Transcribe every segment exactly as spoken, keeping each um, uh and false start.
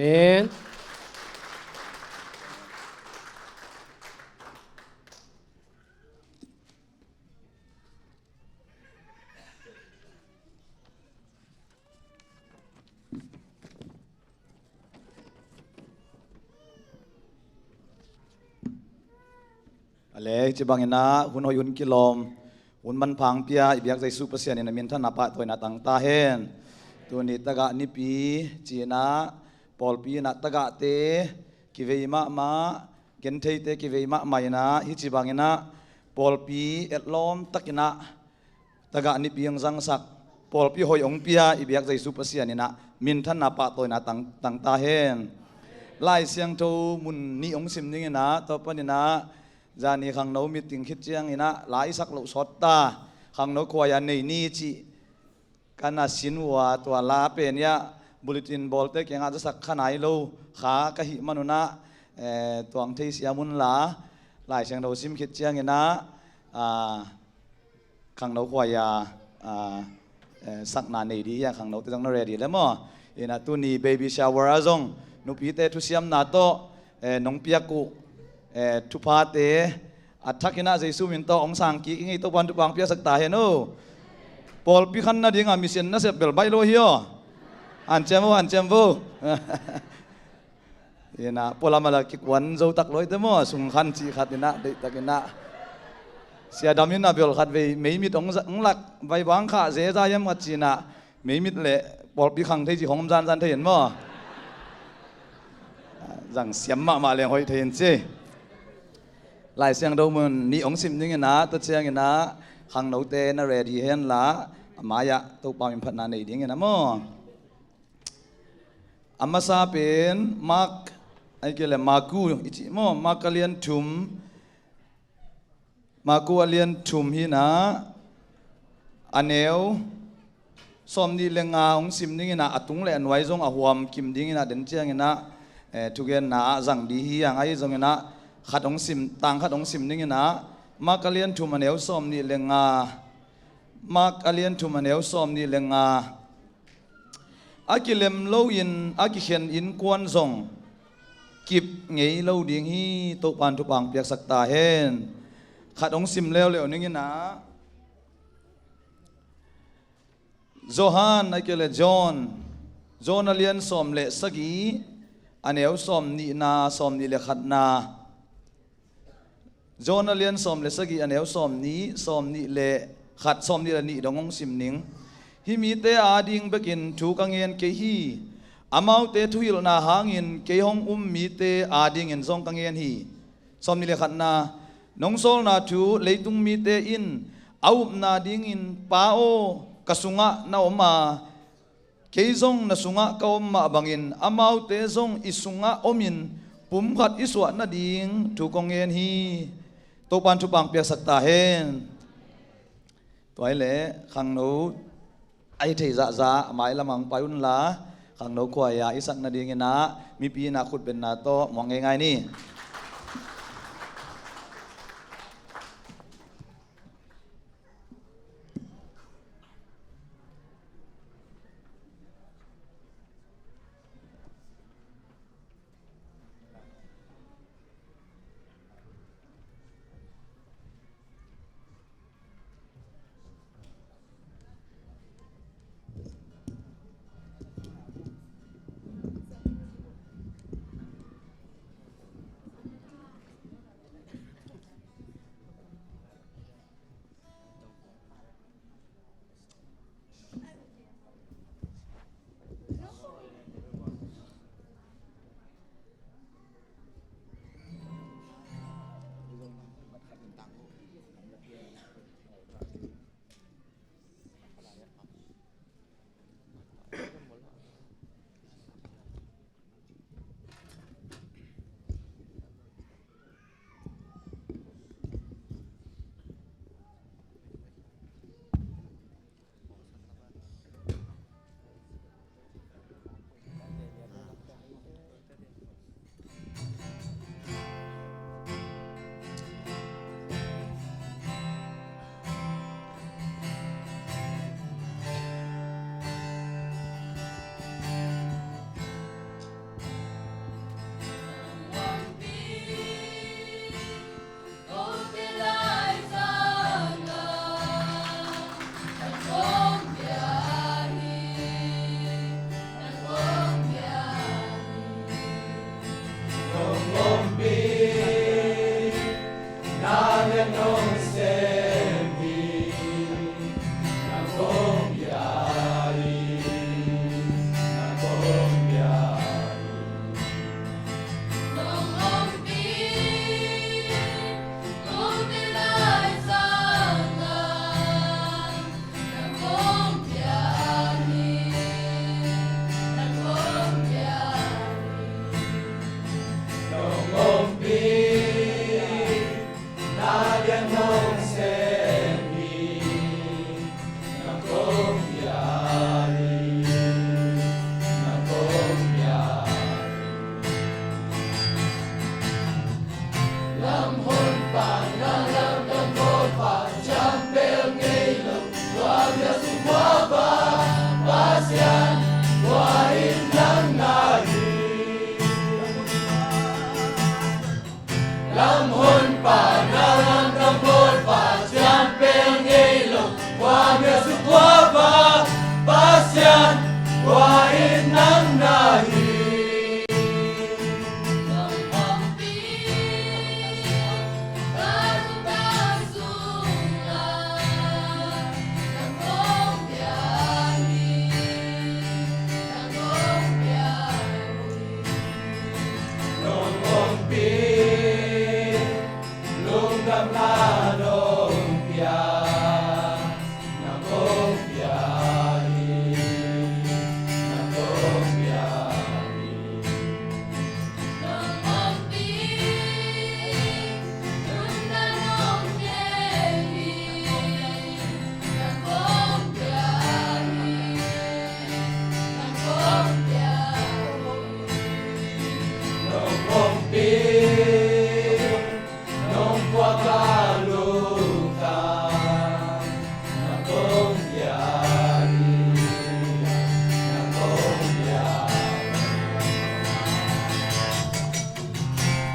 Amen. A le, hih ci bangin ah hun hoih, hun kilawm, hun manpha hong pia i biak Jesu Pasian in a minthanna pahtawina tang ta hen. Tuni tagah Nipi ci-in ah pawlpi in ah tagahte kivei mahmah, gentheite kivei mahmah in ah, hih ci bangin ah pawlpi etlawm takin ah tagah Nipi hong zangsak, pawlpi hoih hong pia i biak Jesu Pasian in ah minthanna pahtawina tang, tang ta hen. Lai Siangtho mun nih hong sim dingin ah, tua panin ah zani khangno meeting khit ciangin ah la i sak loh sawt ta, khangno khuaia nei ni cih ka na sin uh a, tua la pen ah bulletin bawlte kiangah zasak kha nai lo kha ka hih manun ah, eh, tuang thei siam un la, Lai Siangtho sim khit ciangin ah, ah, khangno khuaia, ah, eh, sakna nei ding hi a, khangnote zong na ready le maw? In ah tuni baby shower ah zong nupite thusiamna tawh, eh, nong piak uh, eh, thuphate a thakin ah Jesu min tawh hong sang kik ing ei. Topa'n thupha hong piaksak ta hen aw. Pawlpi khan nading a mission nasep bel baih lo hi aw. Hanciam vo, hanciam vo. In ah pualam a la kikuan zo tak lo hi te maw, sung khan cih khat in ah, deihtakin ah. Sia Dam in ah bel khat vei meimit hong za-, hong lak vai bang kha zeza hiam khat ci-in ah, meimit leh pawlpi khang thei cih khong om zanzan thei in maw. Zang siam mahmah leng hoih thei in ci. Lai Siangtho mun nih hong sim dingin ah, tua ciangin ah khangnote na ready hen la, a mai-ah Topa min phatna nei dingin ah maw. A masa pen Mark, ahih kei leh Maku i cih maw, Mark a lian thum, Maku a lian thum hi-in ah, a neu sawmnih le nga hong sim dingin ah, a tung le a nuai zong a huam kim dingin ah, den ciangin ah, eh, thugenna ah zang ding hi hang, ahi zongin ah khat hong sim, tang khat hong sim dingin ah, Mark a lian thum a neu sawmnih le nga, Mark a lian thum a neu sawmnih le nga. A kilem loin a kikhen innkuan zong kip ngei lo ding hi. Topa'n thupha hong piaksak ta hen. Khat hong sim leuleu ning in ah, Johan, ahih kei leh John, John a lian sawm le sagih, a neu sawmnihna, sawmnih le khatna. John a lian sawm le sagih, a neu sawmnih, sawmnih le khat, sawmnih le nih dong hong sim ning. Hih mite ading bekin thu ka ngen kei hi. Amaute thuhilhna hangin kei hong um mite adingin zong ka ngen hi. Sawmnih le khatna, nong sawlna thu leitung mite in a upna dingin, Pa aw, ka sungah na om a, kei zong na sungah ka om mah bangin amaute zong i sungah omin pumkhat i suah nading thu kong ngen hi. Topa'n thupha hong piaksak ta hen. Tua hi leh khangno a hi thei zahzah a mailam ah hong pai un la, khangno khuaia i sak nadingin ah mipi in ah khutbenna tawh muang ngeingai ni.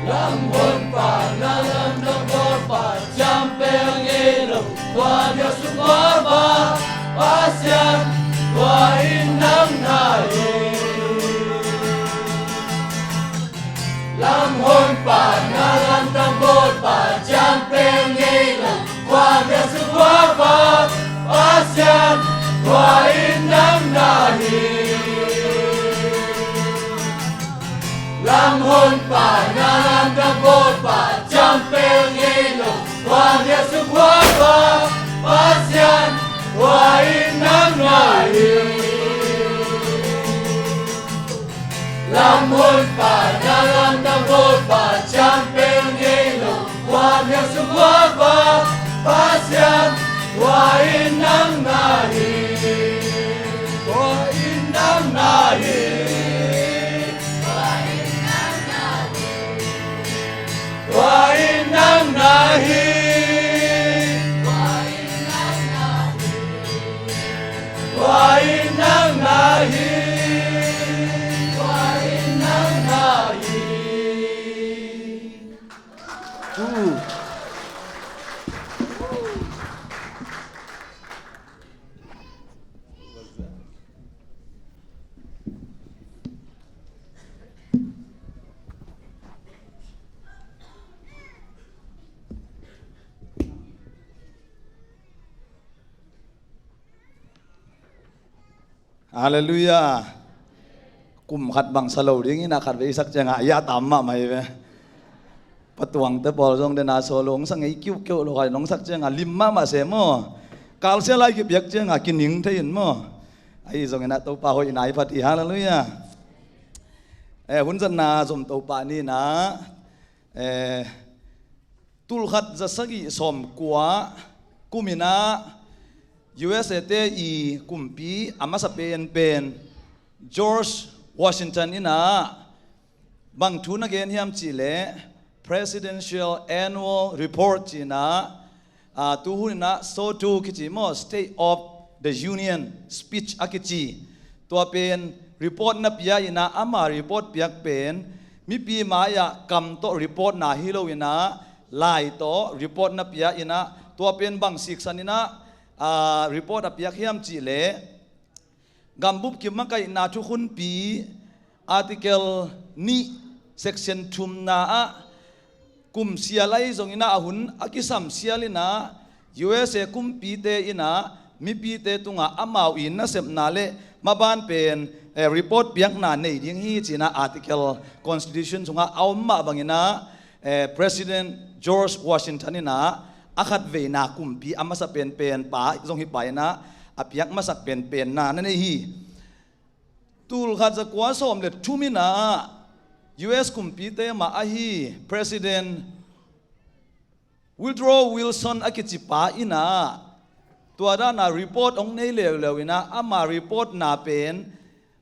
Lamhonpa na lamdang bawlpa ciampel ngei lo, khua biakna sung khuavak Pasian, tua in nang na hi. Lamhonpa na lamdang bawlpa ciampel ngei lo, khua biakna sung khuavak Pasian, tua in nang na hi. Lamhonpa na lamdang bawlpa ciampel ngei lo, khua biakna sung khuavak Pasian, tua in nang na hi. Lamhonpa na lamdang bawlpa ciampel ngei lo, khua biakna sung khuavak Pasian, tua in nang na hi. Tua in nang na hi. Tua in nang na hi. Tua in nang na hi. Tua in nang na hi. Halleluiah. Kum khat bang sa lo ding in a, khat vei sak ciangah a tam mahmah hi ve. Patuangte pawl zong den a solo hong sa ngei kiuhkeuh lo khat in hong sak ciangah lim mahmah se maw. Kalsia lai kipiak ciangah kining thei in maw. Ahi zongin a Topa hoihna hi phat hi. Halleluiah. Eh, hun zatna zom Topa ni in a, eh, tulkhat za sagih sawm kua kum in a U S A te i kumpi a masa penpen George Washington in a bang thu na gen hiam cih leh Presidential Annual Report ci in a, a, tu hun in a sawtu kici maw, State of the Union Speech a kici. Tua pen report na pia in a, ama report piak pen mipi mai-ah kam tawh report na hi lo in a, lai tawh report na pia in a, tua pen bang siksan in a, a, report a piak hiam cih leh gambup kimakaihna thukhunpi article nih section thumna ah kum sial ahi zongin a, a hun a kisam sial in a U S A kumpite in a mipite tungah amau i nasepna le maban pen, eh, report piakna nei ding hi ci in a article constitution sungah a om mah bangin a, eh, President George Washington in a a khatveina kumpi a masa penpen pa zong hi pa in a a piak masak penpenna na nei hi. Tulkhat za kua sawm le thum in a U S kumpite mah ahi President Woodrow Wilson a kici pa in a tua dan a report hong nei leuleu in a, ama report na pen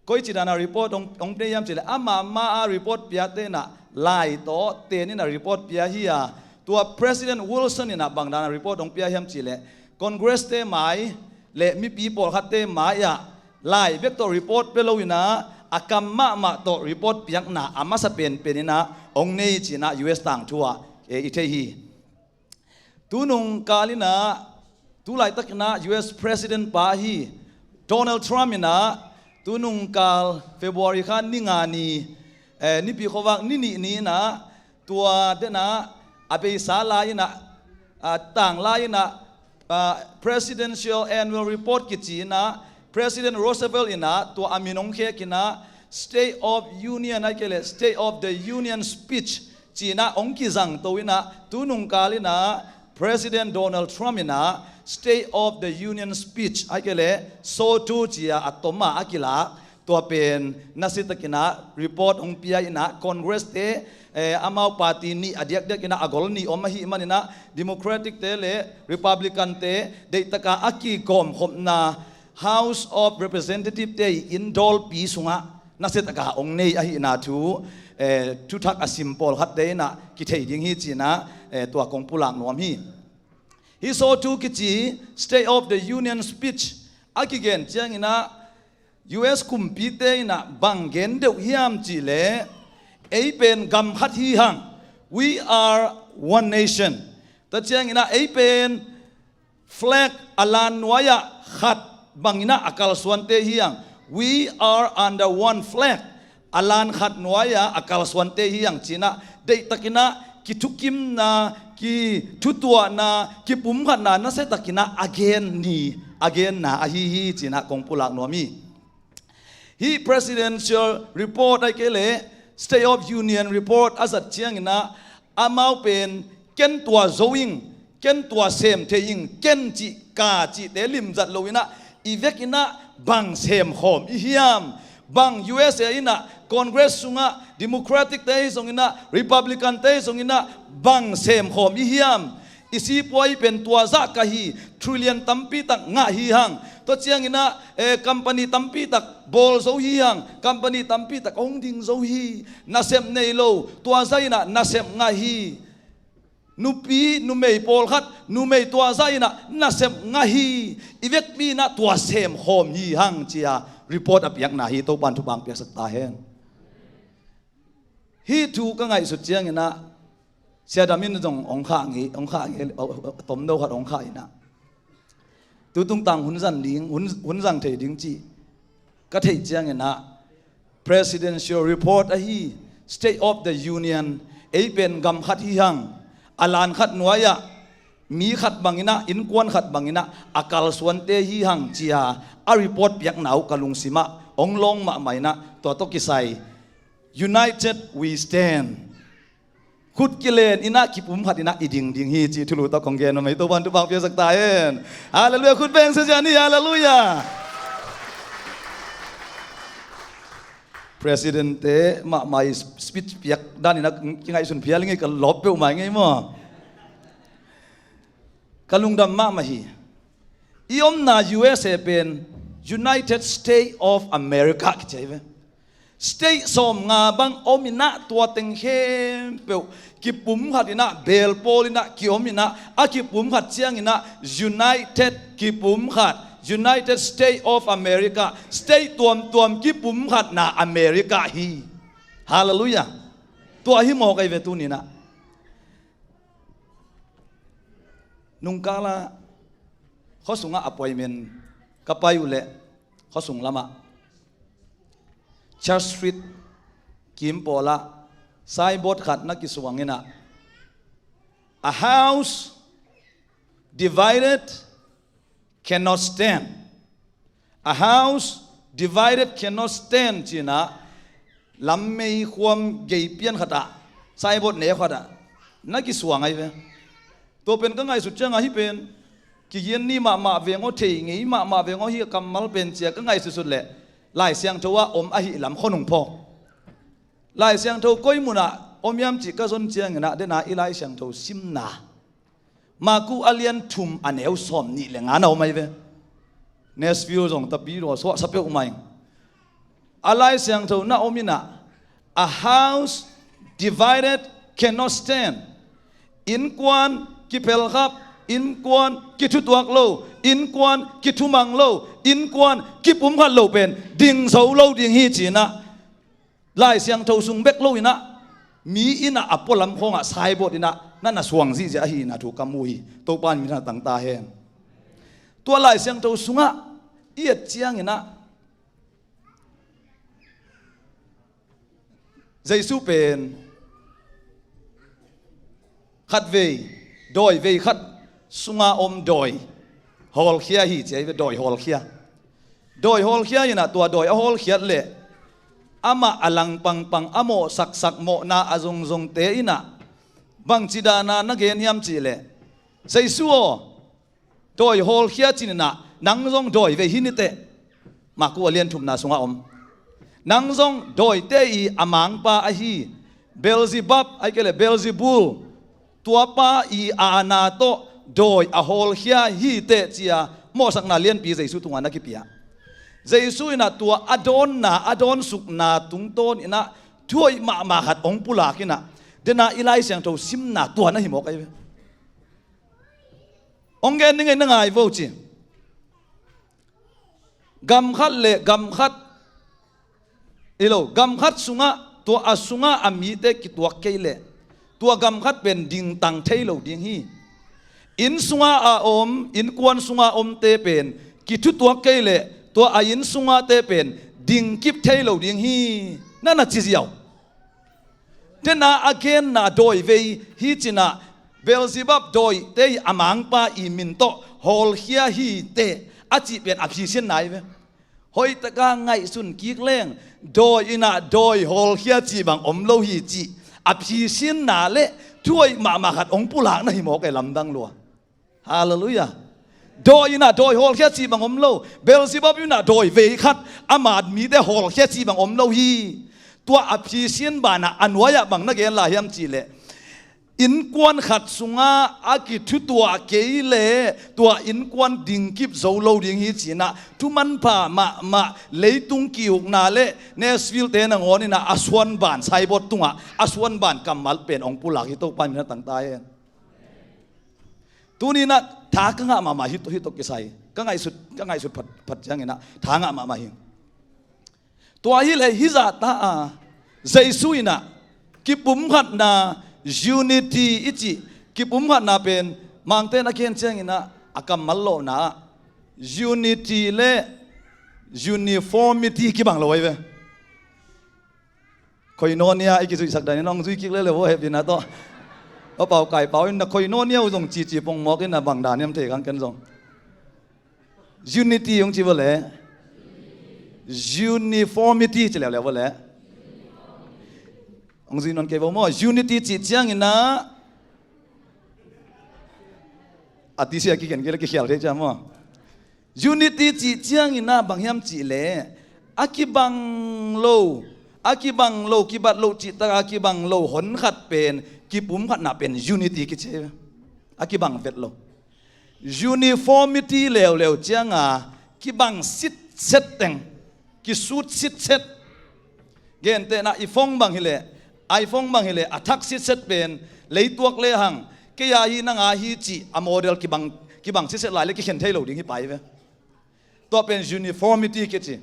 koici dan a report hong, hong nei hiam cih leh ama ma a report piate in a lai tawh ten in a report pia hi a, tua President Wilson in a bang dan a report hong pia hiam cih leh Congress te mai le mipi pawlkhatte mai-ah lai bek tawh report pia lo in a, a kam mahmah tawh report piakna a masa penpen in a hong nei ci in a U S tangthu ah, eh, i thei hi. Tunung kal in a, tu laitak in a U S President pa hi Donald Trump in a, tunung kal February kha ni nga ni, eh, nipi khuavak ni nih ni in a, tua den a a beisa lai in a, a, tang lai in a, a, Presidential Annual Report kici in a, President Roosevelt in a tua a min hong khek in a, State of Union ahih kei leh State of the Union Speech ci in a hong kizangto in a, tunung kal in a President Donald Trump in a State of the Union Speech ahih kei leh sawtu ci a a tom a a kilak, tua pen nasia takin a report hong pia in a Congress te, eh, amau party nih a diakdiak in a a gol nih om ahih man in a Democratic te le Republican te deihtak a a kigawmkhopna House of Representative te i inndawlpi sungah nasia tak a hong nei ahihna thu, eh, thuthak a sim pawlkhatte in a kithei ding hi ci in a, eh, tua kong pulak nuam hi. Hih sawtu kici State of the Union Speech a kigen ciangin a U S kumpite in a bang gen deuh hiam cih leh ei pen gam khat hi hang, We are one nation. Tua ciangin ah ei pen flag a lan nuai-ah khat bangin ah a kalsuante hi hang. We are under one flag. A lan khat nuai-ah a kalsuante hi hang ci-in ah deihtakin ah kithukimna, kithutuahna, kipumkhatna nasiatakin ah a gen ni, a genna ahi hi ci-in ah kong pulak nuam hi. Hih presidential report ahih kei leh State of Union report a zat ciangin ah amau pen ken tua zo ing, ken tua sem thei ing, ken cih ka cihte limzat lo-in ah i vekin ah bang sem khawm i hiam? Bang U S A in ah Congress sungah Democratic te hi zongin ah, Republican te hi zongin ah bang sem khawm i hiam? I sipuai pen tua zah ka hi, trillion tampi tak ngah hi hang. Tua ciangin ah, eh, company tampi tak bawl zo hi hang, company tampi tak hong ding zo hi. Nasep nei lo, tua zah in ah nasep ngah hi. Nupi, numei pawlkhat, numei tua zah in ah nasep ngah hi. I vekpi in ah tua sem khawm hi hang ci-a report a piakna hi. Topa'n thupha piaksak ta hen. Hih thu ka ngaihsut ciangin ah, Sia Dam in zong hong khah ngei, hong khah ngei, a tomno khat hong khah in ah, tu tungtang hun zang ding, hun, hun zang thei ding cih ka theih ciangin ah, presidential report ahi, State of the Union, ei pen gam khat hi hang, a lan khat nuai-ah mi khat bangin ah, innkuan khat bangin ah a kalsuante hi hang ci-a a report piakna uh ka lungsim ah hong lawng mahmah in ah, tua tawh kisai United we stand. Khut kilen in ah kipumkhat in ah i ding ding hi ci thulu tawh kong gen nuam hi. Topa'n thupha piaksak ta hen. Halleluiah. Khut beng sesian hi. Halleluiah. President te mahmah i speech piak dan in ah kingaihsun phial ngei, ka lawp peuhmah ngei maw. Ka lungdam mahmah hi. I omna U S A pen United States of America kici hi ve. State sawmnga bang om in ah tua teng khempeuh kipumkhat in ah, beel pawl in ah kiom in ah, a kipumkhat ciangin ah United kipumkhat, United States of America, state tuamtuam kipumkhatna America hi. Halleluiah. Tua hi mawk ahi ve tuni-in ah. Nungkal ah khuasungah appointment ka pai uh leh, khuasung lamah Church Street kim pawl ah signboard khat na kisuang in ah, "A house divided cannot stand." "A house divided cannot stand," ci-in ah, lam meikhuam gei pian khat ah, signboard neu khat ah na kisuang ahi ve. Tua pen ka ngaihsut ciangah, hih pen kigen ni mahmah veng aw, thei ngei mahmah veng aw, hih a kammal pen ci-a ka ngaihsutsut leh, Lai Siangtho ah om ahih lam khuanung phawk. Lai Siangtho koi mun ah om hiam cih ka zon ciangin ah, den ah i Lai Siangtho simna, Marku a lian thum a neu sawmnih le nga na om ahi ve. Nashville zong tapi daw suaksa peuhmah ing. A Lai Siangtho na om in ah, "A house divided cannot stand." Innkuan kiphelkhap, innkuan kithutuak lo, innkuan kithumang lo, innkuan kipumkhat lo pen ding zo lo ding hi ci-in ah, Lai Siangtho sung bek lo-in ah, mi in ah a pualam khawngah signboard in ah na na suang zihziah ahihna thu ka mu hi. Topa'n minthang tang ta hen. Tua Lai Siangtho sungah i et ciangin ah, Jesu pen khatvei, dawi vei khat sunga om dawi hawlkhia hi ci ahi ve, dawi hawlkhia. Dawi hawlkhia in ah, tua dawi a hawlkhiat leh amah a langpangpang, a mawhsaksak, mawhna a zongzongte in ah bangci dan a na gen hiam cih leh, "Jesu aw, dawi hawlkhia cin in ah, nang zong dawi vei hi ni teh." Marku a lian thumna sungah om. "Nang zong dawite i a mangpa ahi Beelzebub, ahih kei leh Beelzebul, tuapa i aana tawh dawi a hawlkhia hi teh," ci-a mawhsakna lianpi Jesu tungah na kipia. Jesu in ah tua a dawnna, a dawnsukna tungtawn in ah thuhoih mahmah khat hong pulak in ah, den ah i Lai Siangtho simna tua na hi mawk ahi ve. Hong gen ning ei, na ngai vo ci. Gam khat le gam khat, hi lo, gam khat sungah, tua a sungah a mite kituak kei leh, tua gam khat pen dingtang thei lo ding hi. Inn sunga a om, innkuan sunga omte pen kithutuak kei leh tua a inn sungate pen dingkip thei lo ding hi. Na na ci ziau. Tena a genna dawi vei hi cinah Beelzebub dawite i a mangpa i min tawh hawlkhia hi teh a cih pen a phisinna hi ve. Hoihtaka ngaihsun kik leng dawi innah dawi hawlkhia cih bang om lo hi cih a phisinna le thuhoih mahmah khat hong pulakna hi mawk e lamdang lua. Halleluiah. Dawi innah dawi hawlkhia cih bang om lo. Beelzebub innah dawi vei khat a mat mite hawlkhia cih bang om lo hi. Tua a phisin banah a nuai-ah bang na gen lai hiam cihleh innkuan khat sungah a kithutuah kei leh tua innkuan dingkip zo lo ding hi cinah thumanpha mahmah leitung ki-ukna le Nashville-te nangawn innah a suanban saibot tungah a suanban kammal pen hong pulak hi Topa min a tangta hen. Tuni innah tha ka ngah mahmah hi tawh, hi tawh kisai ka ngaihsut, ka ngaihsut phat, phat cianginah tha ngah mahmah hi. Tua hileh hizahta a Jesu innah kipumkhatna, unity i cih kipumkhatna pen Mangte na kihen cianginah a kammal lawhna ah unity le uniformity kibang lo ahi ve. Koinonia i kizuihsak dan in hong zui kik lele vo hepina tawh. A pau kai pau in na koinonia uh zong cici pongmawk in na bang dan hiam thei kang ken zong. Unity hong ci vo le uniformity ci leuleu vo le. Hong zui non kei vo maw unity ci ciangin na a tisia kiken kei le kikhial thei cia maw. Unity cih ciangin ah bang hiam cihleh a kibang lo, a kibang lo, kibat loh cihtak a kibang lo honkhat pen kipumkhatna pen unity kici hi ve. A kibang vet lo. Uniformity leuleu cianga kibang sitset teng, kisut sitset. Gentehna i phone bang hileh, iPhone bang hileh a thak sitset pen leituak lehang kei a hi nang a hi cih a model kibang, kibang sitset lai le kikhen thei lo ding hi pai ve. Tua pen uniformity kici.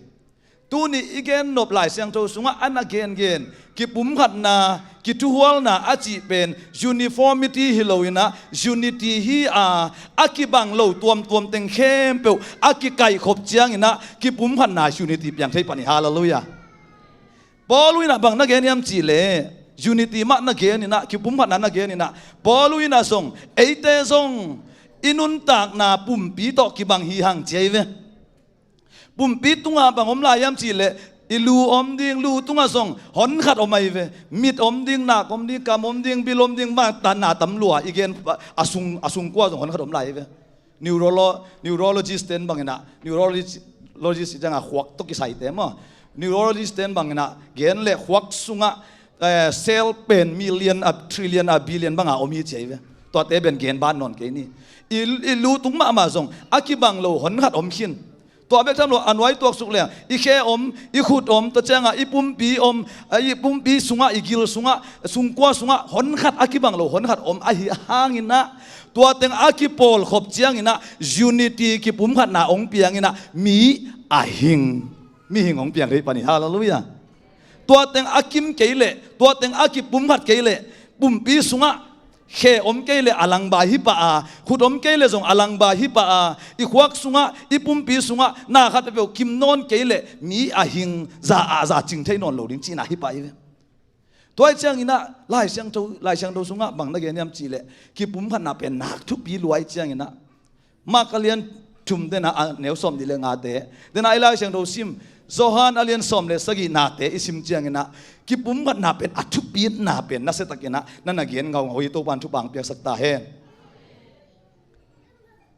Tuni i gen nop Lai Siangtho sungah a na gengen kipumkhatna, kithuhualna a cih pen uniformity hi loinah unity hi a, a kibang lo tuamtuam teng khempeuh a kikaihkhop cianginah kipumkhatna unity piang thei pan hi. Halleluiah. Paul uh inah bang na gen hiam cihleh unity mah na geninah, kipumkhatna na geninah Paul uh inah zong eite zong i nuntakna pumpi tawh kibang hi hang ci ahi ve. Pumpi tungah bang om lai hiam cihleh i lu om ding, lu tungah zong honkhat om ahi ve. Mit om ding, nak om ding, kam om ding, bil om ding, bang tanna tam lua i gen a sung, a sungkua zong honkhat om lai ahi ve. Neurolo-, neurologist ten banginah, neurologist, logist i cianga khuak tawh kisaite maw. Neurologist ten banginah gen le khuak sungah eh, cell pen million a, trillion a, billion banga om hi ci ahi ve. Tuate ben gen ban nawn kei ni. I, i lu tung mahmah zong a kibang lo honkhat om khin. Tua bek tham lo a nuai tuaksuk leng i khe om, i khut om, tua cianga i pumpi om, a, i pumpi sungah, i gil sungah, sungkua sungah honkhat a kibang lo honkhat om ahi hanginah tua teng a kipawlkhop cianginah unity kipumkhatna hong pianginah mi a hing, mihing hong piang thei pan hi. Halleluiah. Tua teng a kim kei leh, tua teng a kipumkhat kei leh, pumpi sungah khe om kei leh a langba hi pah a, khut om kei leh zong a langba hi pah a, i khuak sungah, i pumpi sungah na khat peuhpeuh kim nawn kei leh mi a hing, za a za cing thei nawn lo ding cihna hi pah hi ve. Tua hi cianginah Lai Siangtho, Lai Siangtho sungah bang na gen hiam cihleh kipumkhatna pen nak thupi lua hi cianginah Mark a lian thum dena a neu sawm nih le ngate dena i Lai Siangtho sim, Johan a lian sawm le sagih nate i sim cianginah kipumkhatna pen a thupitna pen nasiatakinah na na gen ngaungau hi. Topan thupang piaksak ta hen.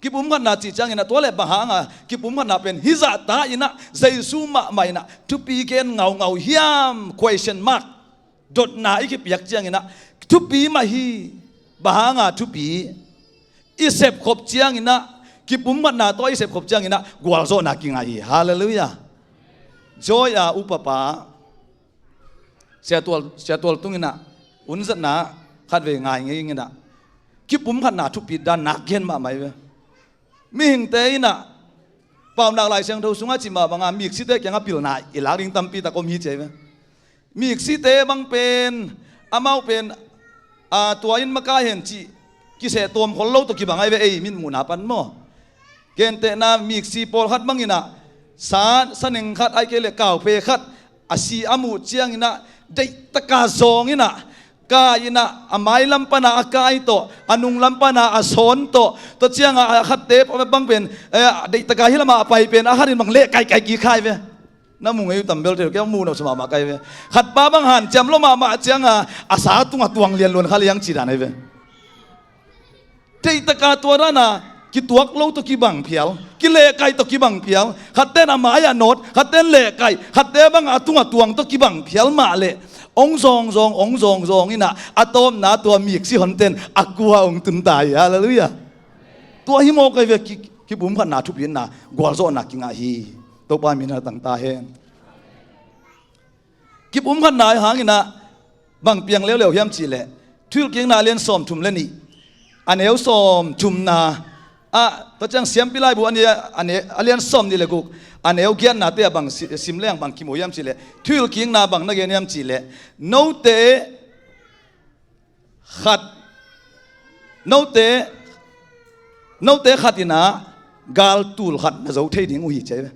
Kipumkhatna cih cianginah tua le bang hanga kipumkhatna pen hizahta inah Jesu mahmah inah thupi gen ngaungau hiam? Question mark. Dotna i kipiak cianginah thupi mah hi. Bang hanga thupi? I sepkhop cianginah, kipumkhatna tawh i sepkhop cianginah gualzawhna kingai hi. Halleluiah. Joy a upapa Siatual, Siatual tunginah unzatna khatvei ngai ngei inginah kipumkhatna thupi dan nak gen mahmah hi ve. Mihingte inah Paunak Lai Siangtho sungah cimah banga miksite kiangah pilna i lak ding tampi tak om hi ci ahi ve. Miksite bang pen amau pen a, tua in makai hen cih kiseh tuam khol lo tawh kibang ai ve, ei mitmuhna pan maw. Gentehna miksi pawlkhat bangin ah sa, saneng khat ai kei le kauphe khat a si a muh ciangin ah deihtaka zawng in ah kai in ah a mailam pana a kai tawh, a nunglam pana a sawn tawh, tua ciangah a khatte bang pen, eh, deihtaka hi lamah a pai pen a khatin bang leh kaikai kik khai ve. Na mu ngei uh tam bel thei lo, kei muh na uh sa mahmah kai ve. Khatpa bang hanciam lo mahmah cianga a sa tungah tuang lianluan kha liang ci dan ai ve. Deihtaka tua dana kituak lo tawh kibang phial, kilehkai tawh kibang phial. Khatten a mai-ah nawt, khatten lehkai, khatte bangah a tungah tuang tawh kibang phial mah leh ong zawngzawng, ong zawngzawng in ah a tawpna tua miksi honten a kua ong tun ta hi. Halleluiah. Tua hi mawk ai ve, ki, kipumkhatna thupitna gualzawhna kingah hi. Topa min a tang ta hen. Kipumkhatna hangin ah bang piang leuleu hiam cihleh, Thuhilhkikna a lian sawmthum le nih, a neu sawmthumna ah, tua ciang Siampi Laibu a nih, a ne, a lian sawmnih le guk, a neu giatnate ah bang si, sim leng bang kimu hiam cihleh, Thuhilhkikna bang na gen hiam cihleh, note khat, note, note khat in ah gal tul khat na zo thei ding uh hi ci ai ve.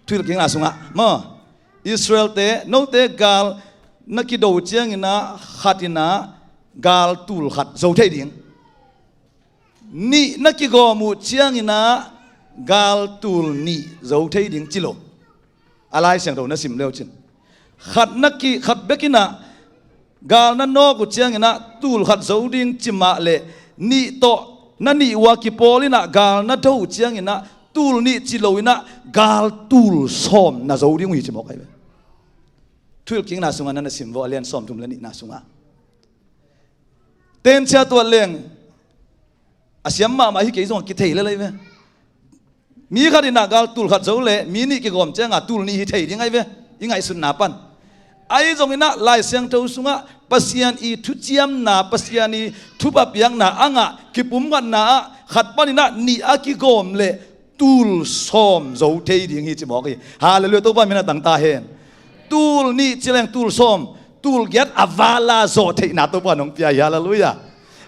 Thuhilhkikna sungah maw, Israelte note gal na kido ciangin ah khat in ah gal tul khat zo thei ding. Nih na kigawm uh ciangin ah gal tul nih zo thei ding ci lo. A Lai Siangtho na sim leu cin, khat na ki, khat bek in ah gal na nawk uh ciangin ah tul khat zo ding ci mah leh, nih tawh na nih uh a kipawl in ah gal na do uh ciangin ah tul nih ci lo in ah gal tul sawm na zo ding uh hi ci mawk ai ve. Thuhilhkikna sungah na na sim vawh a lian sawmthum le nihna sungah. Tenchia tuat leng a siam mahmah hi kei zong a kithei lel ai ve. Mi khat in ah gal tul khat zo leh mi nih kigawm cianga tul nih hi thei ding ai ve, i ngaihsutna pan. Ahi zongin ah Lai Siangtho sungah Pasian i thuciamna, Pasian i thupha piakna a ngah kipumkhatna ah khat panin ah nih a kigawm leh tul sawm zo thei ding hi ci mawk hi. Halleluiah, Topa min a tang ta hen. Tul nih ci leng tul sawm, tul giat a vala zawh theihna Topa nong pia hi. Halleluiah.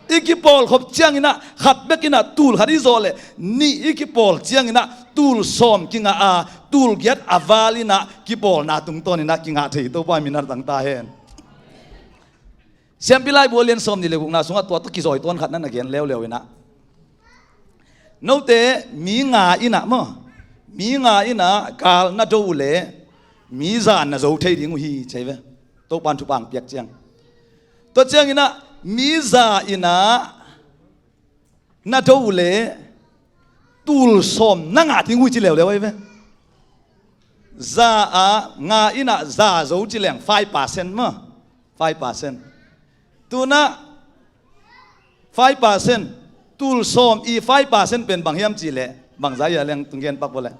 I kipawlkhop ciangin ah khat bek in ah tul khat i zawh leh, nih i kipawl ciangin ah tul sawm kingah a, tul giat a val in ah kipawlna tungtawnin ah kingah thei hi. Topa min a tang ta hen. Siampi Laibu a lian sawmnih le gukna sungah tua tawh kizawi tuan khat na na gen leuleu in ah, note mi nga in ah maw, mi nga in ah gal na do uh leh mi za na zo thei ding uh hi ci ai ve. Topan thupha piak ciang, tua ciangin ah mi za in ah na do uh leh tul sawm na ngah ding uh hi ci leuleu ai ve. Za ah nga in ah za zo ci leng five percent maw, five percent. Tun ah five percent, tul sawm i five percent pen bang hiam cihleh, bang za i a leng tung gen pak vawleh,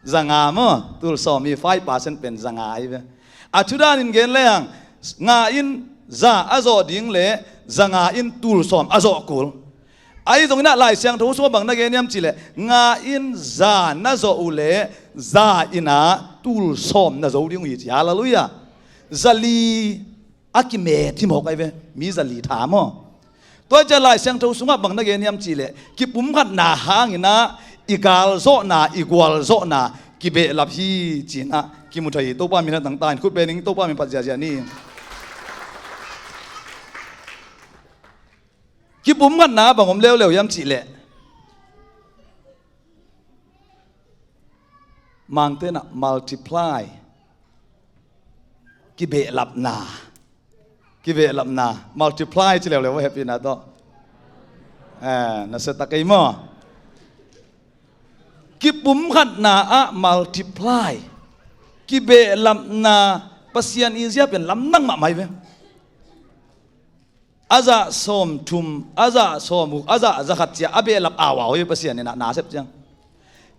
za nga maw, tul sawm i five percent pen za nga ai ve. A thudanin gen leng, nga in za a zawh ding leh za nga in tul sawm a zawh kul. Ahi zongin ah Lai Siangtho sungah bang na gen hiam cihleh, nga in za na zawh uh leh za in ah tul sawm na zo ding uh hi ci. Halleluiah. Za li a kimet hi mawk ai ve, mi za li tha maw. Tua ciah Lai Siangtho sungah bang na gen hiam cihleh, kipumkhatna hangin ah i galzawhna, i gualzawhna kibehlap hi ci-in ah kimu thei hi. Topa min a tang ta hen. Khut beng ning, Topa min phat ziahziah ni. Kipumkhatna bang om leuleu hiam cihleh, Mangte in ah multiply, kibehlapna, kibehlapna, multiply ci leuleu, hehpihna tawh. Eh, na sia ta kei maw. Kipumkhatna ah multiply, kibehlapna, Pasian i zia pen lamdang mahmah ai ve. A zah sawmthum, a zah sawmguk, a zah zakhat ci-a a behlap aua uh hi Pasian in ah, na sep ciang.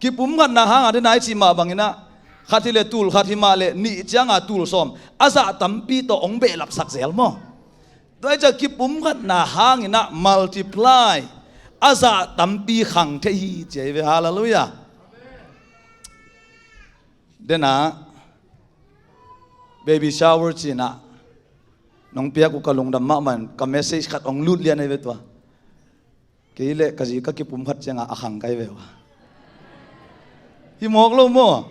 Kipumkhatna hangah dena i cih mah bangin ah, khat hileh tul khat hi mah leh nih cianga tul sawm, a zah tampi tawh hong behlapsak zel maw. Tua hi ciah kipumkhatna hangin ah multiply, a zah tampi khang thei hi ci hi ve. Halleluiah. Dena baby shower ci-in ah, Nong piak uh ka lungdam mahmah in ka message khat hong lut lian ahi ve tua. Kei le ka zi ka kipumkhat ciangah a khang kai ve ua. Hi mawk lo maw?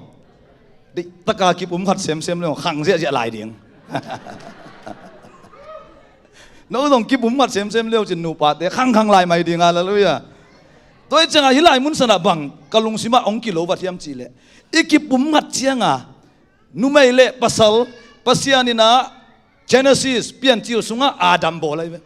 Deihtaka kipumkhat semsem le khang ziahziah lai ding. No zong kipumkhat semsem leu cin nupate khangkhang lai mai ding, halleluiah. Tua hi ciangah hih lai munsanah bang ka lungsimah hong kilo vat hiam cihleh, i kipumkhat ciangah numei le pasal, Pasian inah Genesis Piancil sungah Adam bawl ahi ve.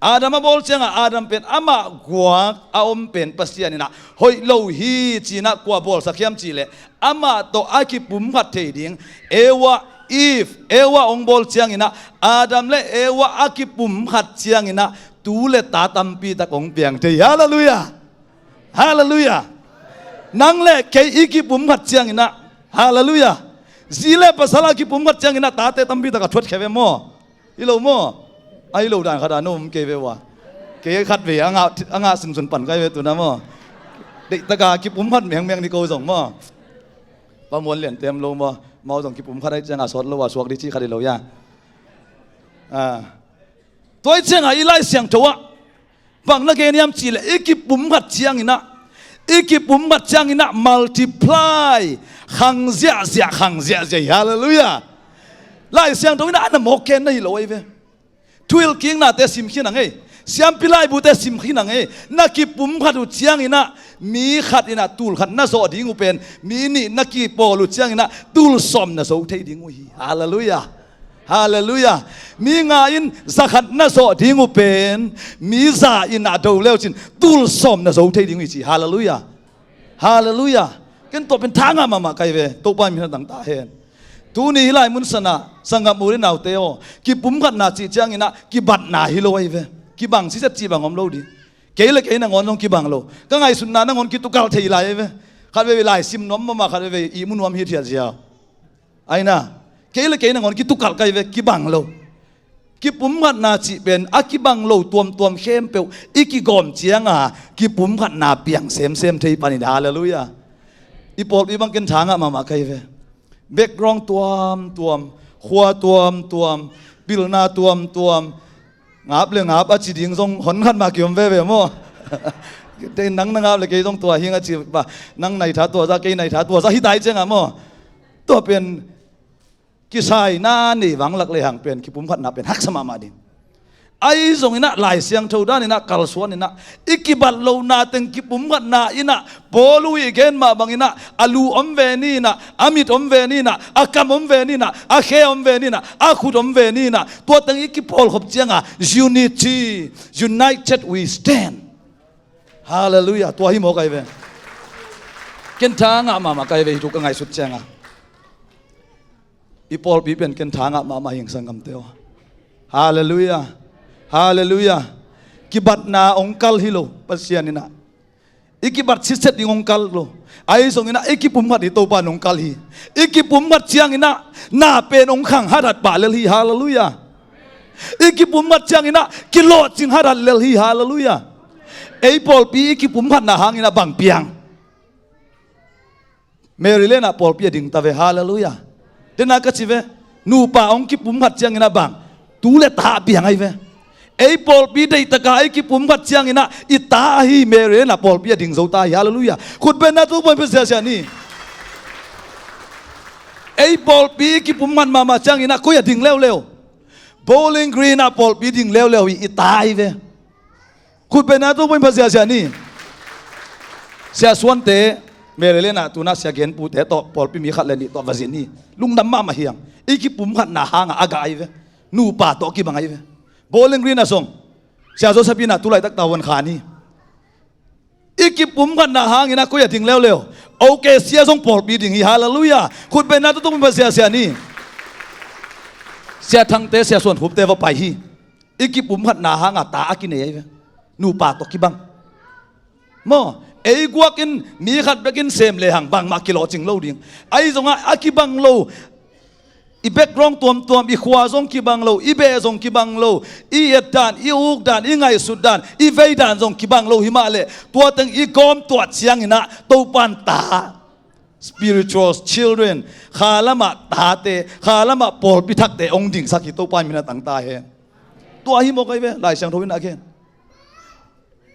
Adam a bawl ciangah Adam pen amah guak a om pen Pasian inah hoih lo hi cinah kua bawlsak hiam cihleh, amah tawh a kipumkhat thei ding Eva, Eve, Eva hong bawl cianginah Adam le Eva a kipumkhat cianginah tu le ta tampitak hong piang thei. Halleluiah. Halleluiah. Nang le kei i kipumkhat cianginah, halleluiah, zi le pasal a kipumkhat cianginah tate tampitak a thuatkhia ve maw? Hi lo maw? A hi lo dan khat a no om kei ve ua. Kei khat ve a ngah, a ngah sunsun pan kai ve tuna maw? Deihtaka kipumkhat mengmeng ni ko zong maw? Pa Muan Lian tem lo maw? Mau zong kipumkhat ahi ciangah sawt lo a suak dih cih khat hi lo ia. Tua hi ciangah i Lai Siangtho ah bang na gen hiam cihleh, i kipumkhat cianginah, i kipumkhat cianginah multiply, khang ziahziah, khang ziahziah hi. Halleluiah. Lai Siangtho inah a na mawk ken na hi lo ahi ve. Thuhilhkiknate sim khin a ngei, siampi laibute sim khin a ngei. Na kipumkhat uh cianginah mi khat inah tul khat na zawh ding uh pen mi nih na kipawl uh cianginah tul sawm na zo thei ding uh hi. Halleluiah. Halleluiah. Mi nga in za khat na zawh ding uh pen mi za inah do leu cin tul sawm na zo thei ding uh hi ci. Halleluiah. Halleluiah. Ken tua pen tha ngah mahmah kai ve. Topa min a dang ta hen. Tuni hih lai munsanah sanggam u le naute aw, kipumkhatna cih cianginah kibatna hi lo ahi ve. Kibang siset cih bang om lo dih. Kei le kei nangawn zong kibang lo. Ka ngaihsutna nangawn kitukalh thei lai ahi ve. Khat veve lai sim nuam mahmah, khat veve ihmu nuam hithiat ziau. Aina, kei le kei nangawn kitukalh kai ve, kibang lo. Kipumkhatna cih pen a kibang lo tuamtuam khempeuh i kigawm cianga kipumkhatna piang semsem thei panin. Halleluiah. I pawlpi bang ken tha ngah mahmah kai ve. Background tuamtuam, khua tuamtuam, pilna tuamtuam, ngap le ngap a ci ding zong hon khat mah kiom veve maw? Nang na ngap le kei zong tua hing a ci ba, nang naitha tua za, kei naitha tua za hi tai cianga maw? Tua pen kisaina nei vanglak lehang pen kipumkhatna pen haksa mahmah ding. Ahi zonginah Lai Siangtho daninah kalsuaninah i kibat lohna teng kipumkhatna inah Paul uh i gen mah banginah a lu om ve ninah, a mit om ve ninah, a kam om ve ninah, a khe om ve ninah, a khut om ve ninah, tua teng i kipawlkhop cianga unity, united we stand. Halleluiah. Tua hi maw kai ve? Ken tha ngah mahmah kai ve hi thu ka ngaihsut cianga. I pawlpi pen ken tha ngah mahmah hi ing sanggamte aw. Halleluiah. Halleluiah. Kibatna hong kal hi lo Pasian inah. I kibat sitset ding hong kal lo. Ahi zonginah i kipumkhat hi Topa in hong kal hi. I kipumkhat cianginah na pen hong khang hathat pah lel hi. Halleluiah. I kipumkhat cianginah kilawhcing hathat lel hi. Halleluiah. Ei pawlpi i kipumkhatna hanginah bang piang? Maryland ah pawlpi a ding ta ve. Halleluiah. Dena ka ci ve, nupa hong kipumkhat cianginah bang, tu le ta a piang ahi ve. Ei pawlpi deihtaka i kipumkhat cianginah i ta ahi Maryland ah pawlpi a ding zo ta hi. Halleluiah. Khutbenna tu pawlpi siasia ni. Ei pawlpi i kipumkhat mahmah cianginah koi a ding leuleu? Bowling Green ah pawlpi ding leuleu hi, i ta ahi ve. Khutbenna tu pawlpi siasia ni. Sia Suante Maryland ah tuna sia genpute tawh pawlpi mi khat le nih tawh va zin hi. Lungdam mahmah hiang. I kipumkhatna hangah a gah ahi ve. Nupa tawh kibang ahi ve. Bowling Green ah zong Sia Joseph inah tulaitak tavuan khan hi. I kipumkhatna hanginah koi a ding leuleu? OK, sia zong pawlpi ding hi. Halleluiah. Khutbenna tu pawlpi siasia ni. Sia Thangte, Sia Suan Khupte va pai hi. I kipumkhatna hangah ta a kinei ahi ve. Nupa tawh kibang. Maw, ei guakin mi khat bekin sem lehang bangmah kilawhcing lo ding. Ahi zongah a kibang lo, i background tuamtuam, i khua zong kibang lo, i beh zong kibang lo, i etdan, i ukdan, i ngaihsutdan, i veidan zong kibang lo hi mah leh tua teng i gawmtuah cianginah Topa in ta Spiritual children, kha lamah tate, kha lamah pawlpi thakte hong dingsak hi, Topa in min a tang ta hen. Tua hi mawk ahi ve, Lai Siangtho in a gen.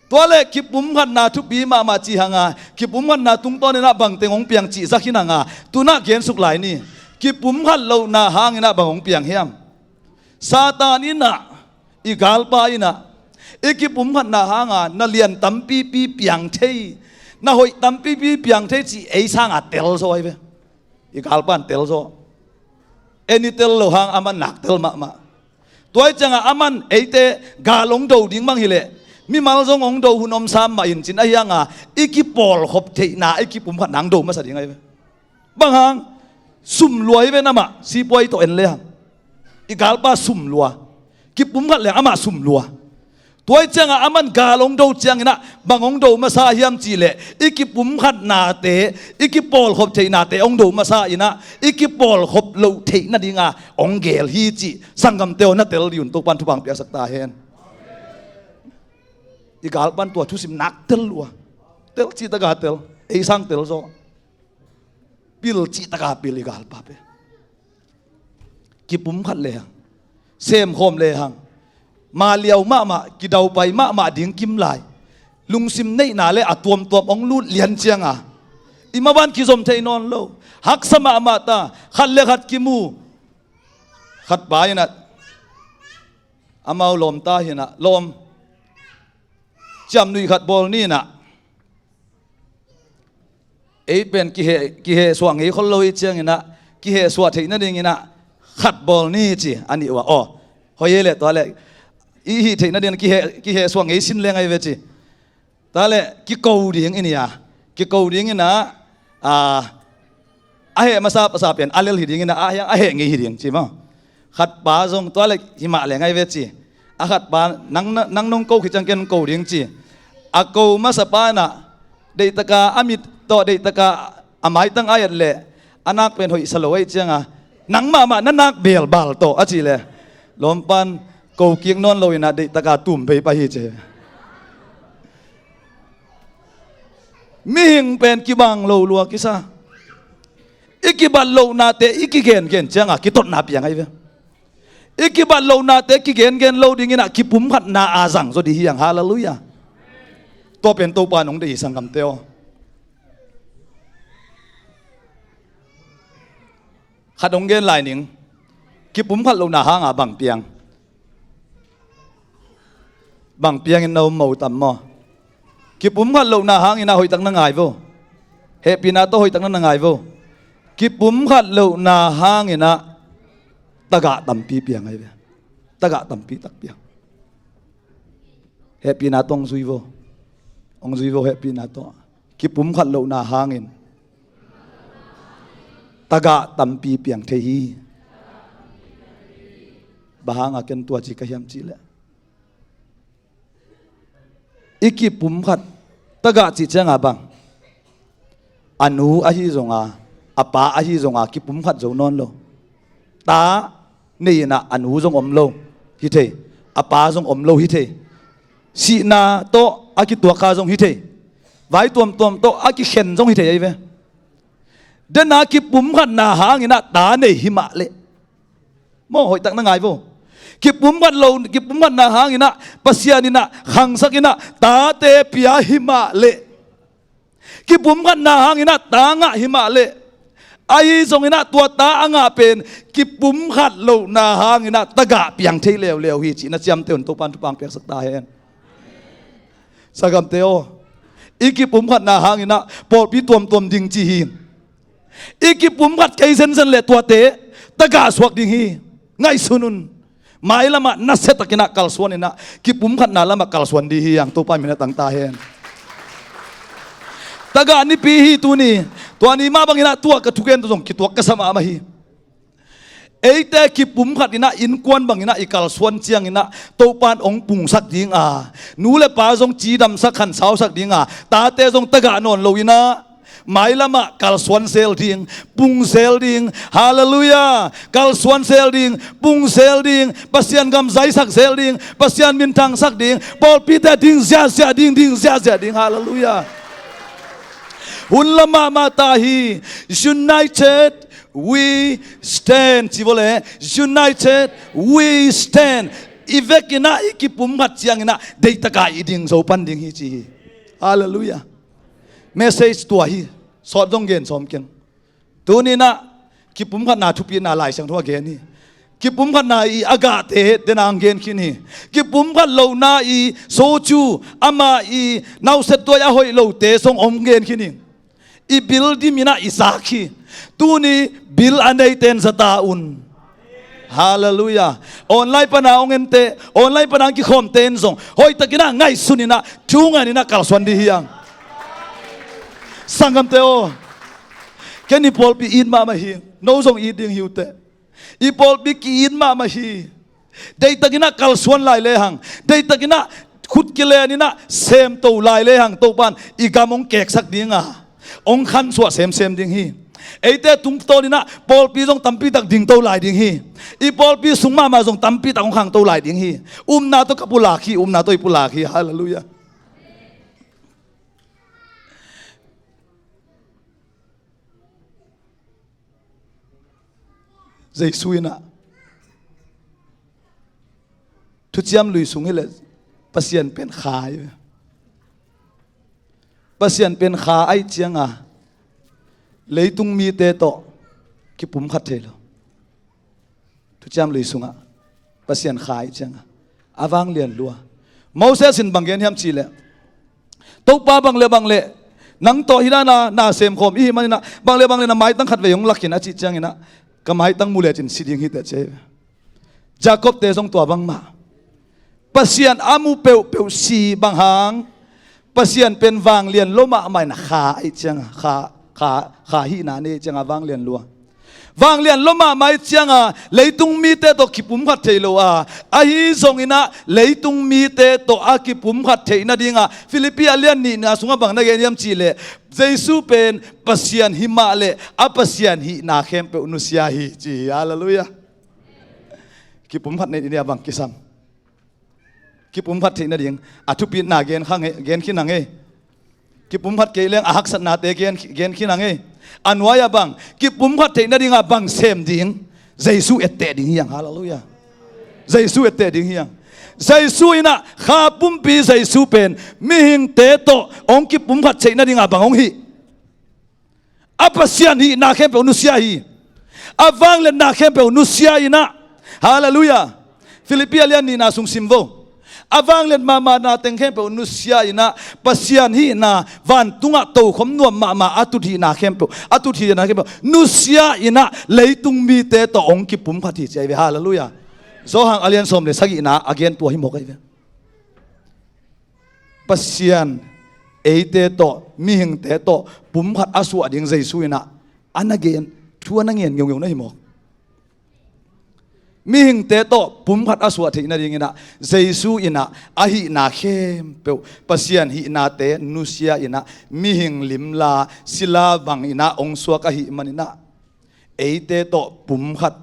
Tua leh kipumkhatna thupi mahmah cih hang a, kipumkhatna tungtawn in ah bangteng hong piang cih zak hi nang a, tu-in ah gensuk lai ni. Kipumkhat lohna hangin ah bang hong piang hiam? Satan in ah, i galpa in ah, i kipumkhatna hang a na lian tampipi piang thei, na hoih tampipi piang thei cih ei sang a tel zaw ahi ve. I galpa in tel zaw. En i tel loh hang, aman nak tel mahmah. Tua ahih ciangin aman eite gal hong do ding bang hi leh, mimal zong hong do hun om sam mah in cin ahi hang a, i kipawlkhop theihna, i kipumkhatna hong do masa ding ahi ve. Bang hang? Sum lua hi ve, amah sipuai tawh en le hang. I galpa sum lua. Kipumkhat leng amah sum lua. Tua ahih ciangin aman gal hong do ciangin ah bang hong do masa hiam cih leh, i kipumkhatnate, i kipawlkhop theihnate hong do masa in ah, i kipawlkhop loh theih nading a hong gel hi cih sanggamte aw, na tel dih un, Topa in thupha hong piaksak ta hen. I galpa in tua thusim nak tel lua. Tel cih tak a tel, ei sang tel zaw. Pil cih tak a pil i galpa pen. Kipumkhat le hang, semkhawm le hang, maliau mahmah, kidaupai mahmah ding kim lai. Lungsim neihna le a tuamtuam hong lut lian ciang a, i maban kizom thei nawn lo. Haksa mahmah ta, khat le khat kimu. Khat pa in ah, amau lawmta hi in ah, lawm, ciamnuih khat bawl ni in ah, ei pen kiheh, kiheh suah ngei khol lo ahih ciangin ah, kiheh suah theih nadingin ah khat bawl ni ci, a nih uh a. Aw, hoih e leh, tua leh i hih theih nadingin kiheh, kiheh suah ngei sin leng ahi ve ci. Tua leh kiko ding i hi a, kiko ding in ah, a, a heh masa pasal pen a lel hi ding in ah, a hiang a heh ngei hi ding ci maw. Khat pa zong tua leh hi mah leng ahi ve ci. A khat pa, nang, nang nong ko khit ciang ken ko ding ci. A ko masa pa in ah, deihtak a a mit tawh, deihtak a a maitang a et leh, a nak pen hoih sa lo ahih ciang a, nang mahmah na nak belbal tawh a cih leh, lawmpa in ko kik nawn lo in ah deihtak a tum bei pah hi ci. Mihing pen kibang lo lua kisa. I kibat lohnate i kigengen ciang a kitotna piang ahi ve. I kibat lohnate kigengen lo dingin ah kipumkhatna a zang zaw ding hi hang. Halleluiah. Tua pen Topa in hong deih hi, sanggamte aw. Khat hong gen lai ning. Kipumkhat lohna hang a bang piang? Bang piang in na om mo tam maw? Kipumkhat lohna hangin ah hoihtak na ngai vo. Hehpihna tawh hoihtak na na ngai vo. Kipumkhat lohna hangin ah tagah tampi piang ahi ve. Tagah tampi tak piang. Hehpihna tawh hong zui vo. Hong zui vo hehpihna tawh. Kipumkhat lohna hangin tagah tampi piang thei hi. Bang hang a ken tua ci ka hiam cih leh, i kipumkhat, tagah cih ciang a bang, a nu ahi zong a, a pa ahi zong a kipumkhat zo nawn lo. Ta nei in ah a nu zong om lo hi thei, a pa zong om lo hi thei. Sihna tawh a kituak kha zong hi thei. Vai tuamtuam tawh a kikhen zong hi thei ahi ve. Den a kipumkhatna hangin ah ta nei hi mah leh, maw, hoihtak na ngai vo. Kipumkhat lo, kipumkhatna hangin ah Pasian in ah khangsak in ah tate pia hi mah leh, kipumkhatna hangin ah ta ngah hi mah leh, ahi zongin ah tua ta a ngah pen kipumkhat lohna hangin ah tagah piang thei leuleu hi cih na ciamteh un, Topa in thupha hong piaksak ta hen. Sanggamte aw, i kipumkhatna hangin ah pawlpi tuamtuam ding ci hi. I kipumkhat kei zenzen leh tuate tagah suak ding hi. Ngaihsun un. Mailam ah nasiatakin ah kalsuan in ah, kipumkhatna lam ah kalsuan ding hi hang. Topa in min a tang ta hen. Tagah nipi hi tuni. Tua ni mah bangin ah tua ka thugen tawh zong kituak ka sa mahmah hi. Eite kipumkhat in ah innkuan bangin ah i kalsuan ciangin ah Topa in hong pungsak ding a, nu le pa zong cidamsak, khansausak ding a, tate zong tagah nawn lo in ah mailam ah kalsuan sel ding, pung sel ding. Halleluiah. Kalsuan sel ding, pung sel ding. Pasian gam zaisak sel ding, Pasian minthangsak ding. Pawlpite ding ziahziah ding, ding ziahziah ding. Halleluiah. Hun la mahmah ta hi. United we stand. Ci vawleh, united we stand. I vekinah i kipumkhat cianginah deitaka i ding zo pan ding hi ci hi. Halleluiah. Message tua hi. Sawt zong gen sawm keng. Tuninah kipumkhatna thupitna Lai Siangtho a gen hi. Kipumkhatna i a gahte dena hong gen khin hi. Kipumkhat lohna i socu ama i nauset tuai a hoih lote zong hong gen khin hi. I bil diminah i zak hi. Tuni bil a neiten zata un. Halleluiah. Online pana hong ente, online pana hong kikhawmte in zong hoihtakinah ngaihsuninah thunganinah kalsuan dih hiang. Sanggamte aw, ken i pawlpi it mahmah hi. No zong it ding hi uh teh. I pawlpi ki-it mahmah hi. Deihtakinah kalsuan lai lehang, deihtakinah khut kileninah semto lai lehang Topan i gam hong keksak dinga hong khansuah semsem ding hi. Eite tungtawninah pawlpi zong tampitak dingto lai ding hi. I pawlpi sung mahmah zong tampitak hong khangto lai ding hi. Upna tawh ka pulak hi, upna tawh i pulak hi. Halleluiah. Jesu inah thuciam lui sung hileh Pasian pen kha hi. Pasian pen kha aih cianga leitung mite tawh kipumkhat thei lo. Thuciam lui sungah Pasian kha aih cianga a vanglian lua. Moses in bang gen hiam cihleh, Topa, bang le bang le nang tawh hih dana na semkhawm i hih maninah bang le bang le na maitang khat vei hong lakin a cih cianginah ka maitang mu lecin si ding hi teh ci hi. Jacob-te zong tua bangmah. Pasian a mu peuhpeuh si bang hang, Pasian pen vanglian lo mahmah in a kha aih cianga, kha, kha, kha hihna nei aih cianga vanglian lua. Vanglian lo mahmah aih cianga leitung mite tawh kipumkhat thei lo a, ahi zonginah leitung mite tawh a kipumkhat theih nadinga Philippi a lian nihna sungah bang na gen hiam cihleh, Jesu pen Pasian hi mahleh a Pasian hihna khempeuh nusia hi ci hi. Halleluiah. Kipumkhat neih ding a bang kisam? Kipumkhat theih nading a thupitna gen khin hang ei. Kipumkhat kei leng a haksatnate gen, gen khin hang ei. A nuai-ah bang kipumkhat theih nadinga bang sem ding? Jesu etteh ding hiang. Halleluiah. Jesu etteh ding hiang. Jesu inah kha pumpi Jesu pen mihingte tawh hong kipumkhat theih nadinga bang hong hih? A Pasian hihna khempeuh nusia hi. A vangliatna khempeuh nusia inah. Halleluiah. Philippi a lian nihna sung sim vo. A vangliat mahmahna teng khempeuh nusia inah Pasian hihna vantungah tokhom nuam mahmah a tut hihna khempeuh, a tut hihna khempeuh nusia inah leitung mite tawh hong kipumkhat hi ci ahi ve. Halleluiah. Johan a lian sawm le sagihna a gen tua hi mawk ahi ve. Pasian eite tawh, mihingte tawh pumkhat a suah ding Jesu inah a na gen, thu a na ngen ngeungeu na hi mawk. Mihingte tawh pumkhat a suah theih nadinginah Jesu inah a hihna khempeuh, Pasian hihnate nusia inah mihing limla sila bang inah hong suak ahih maninah eite tawh pumkhat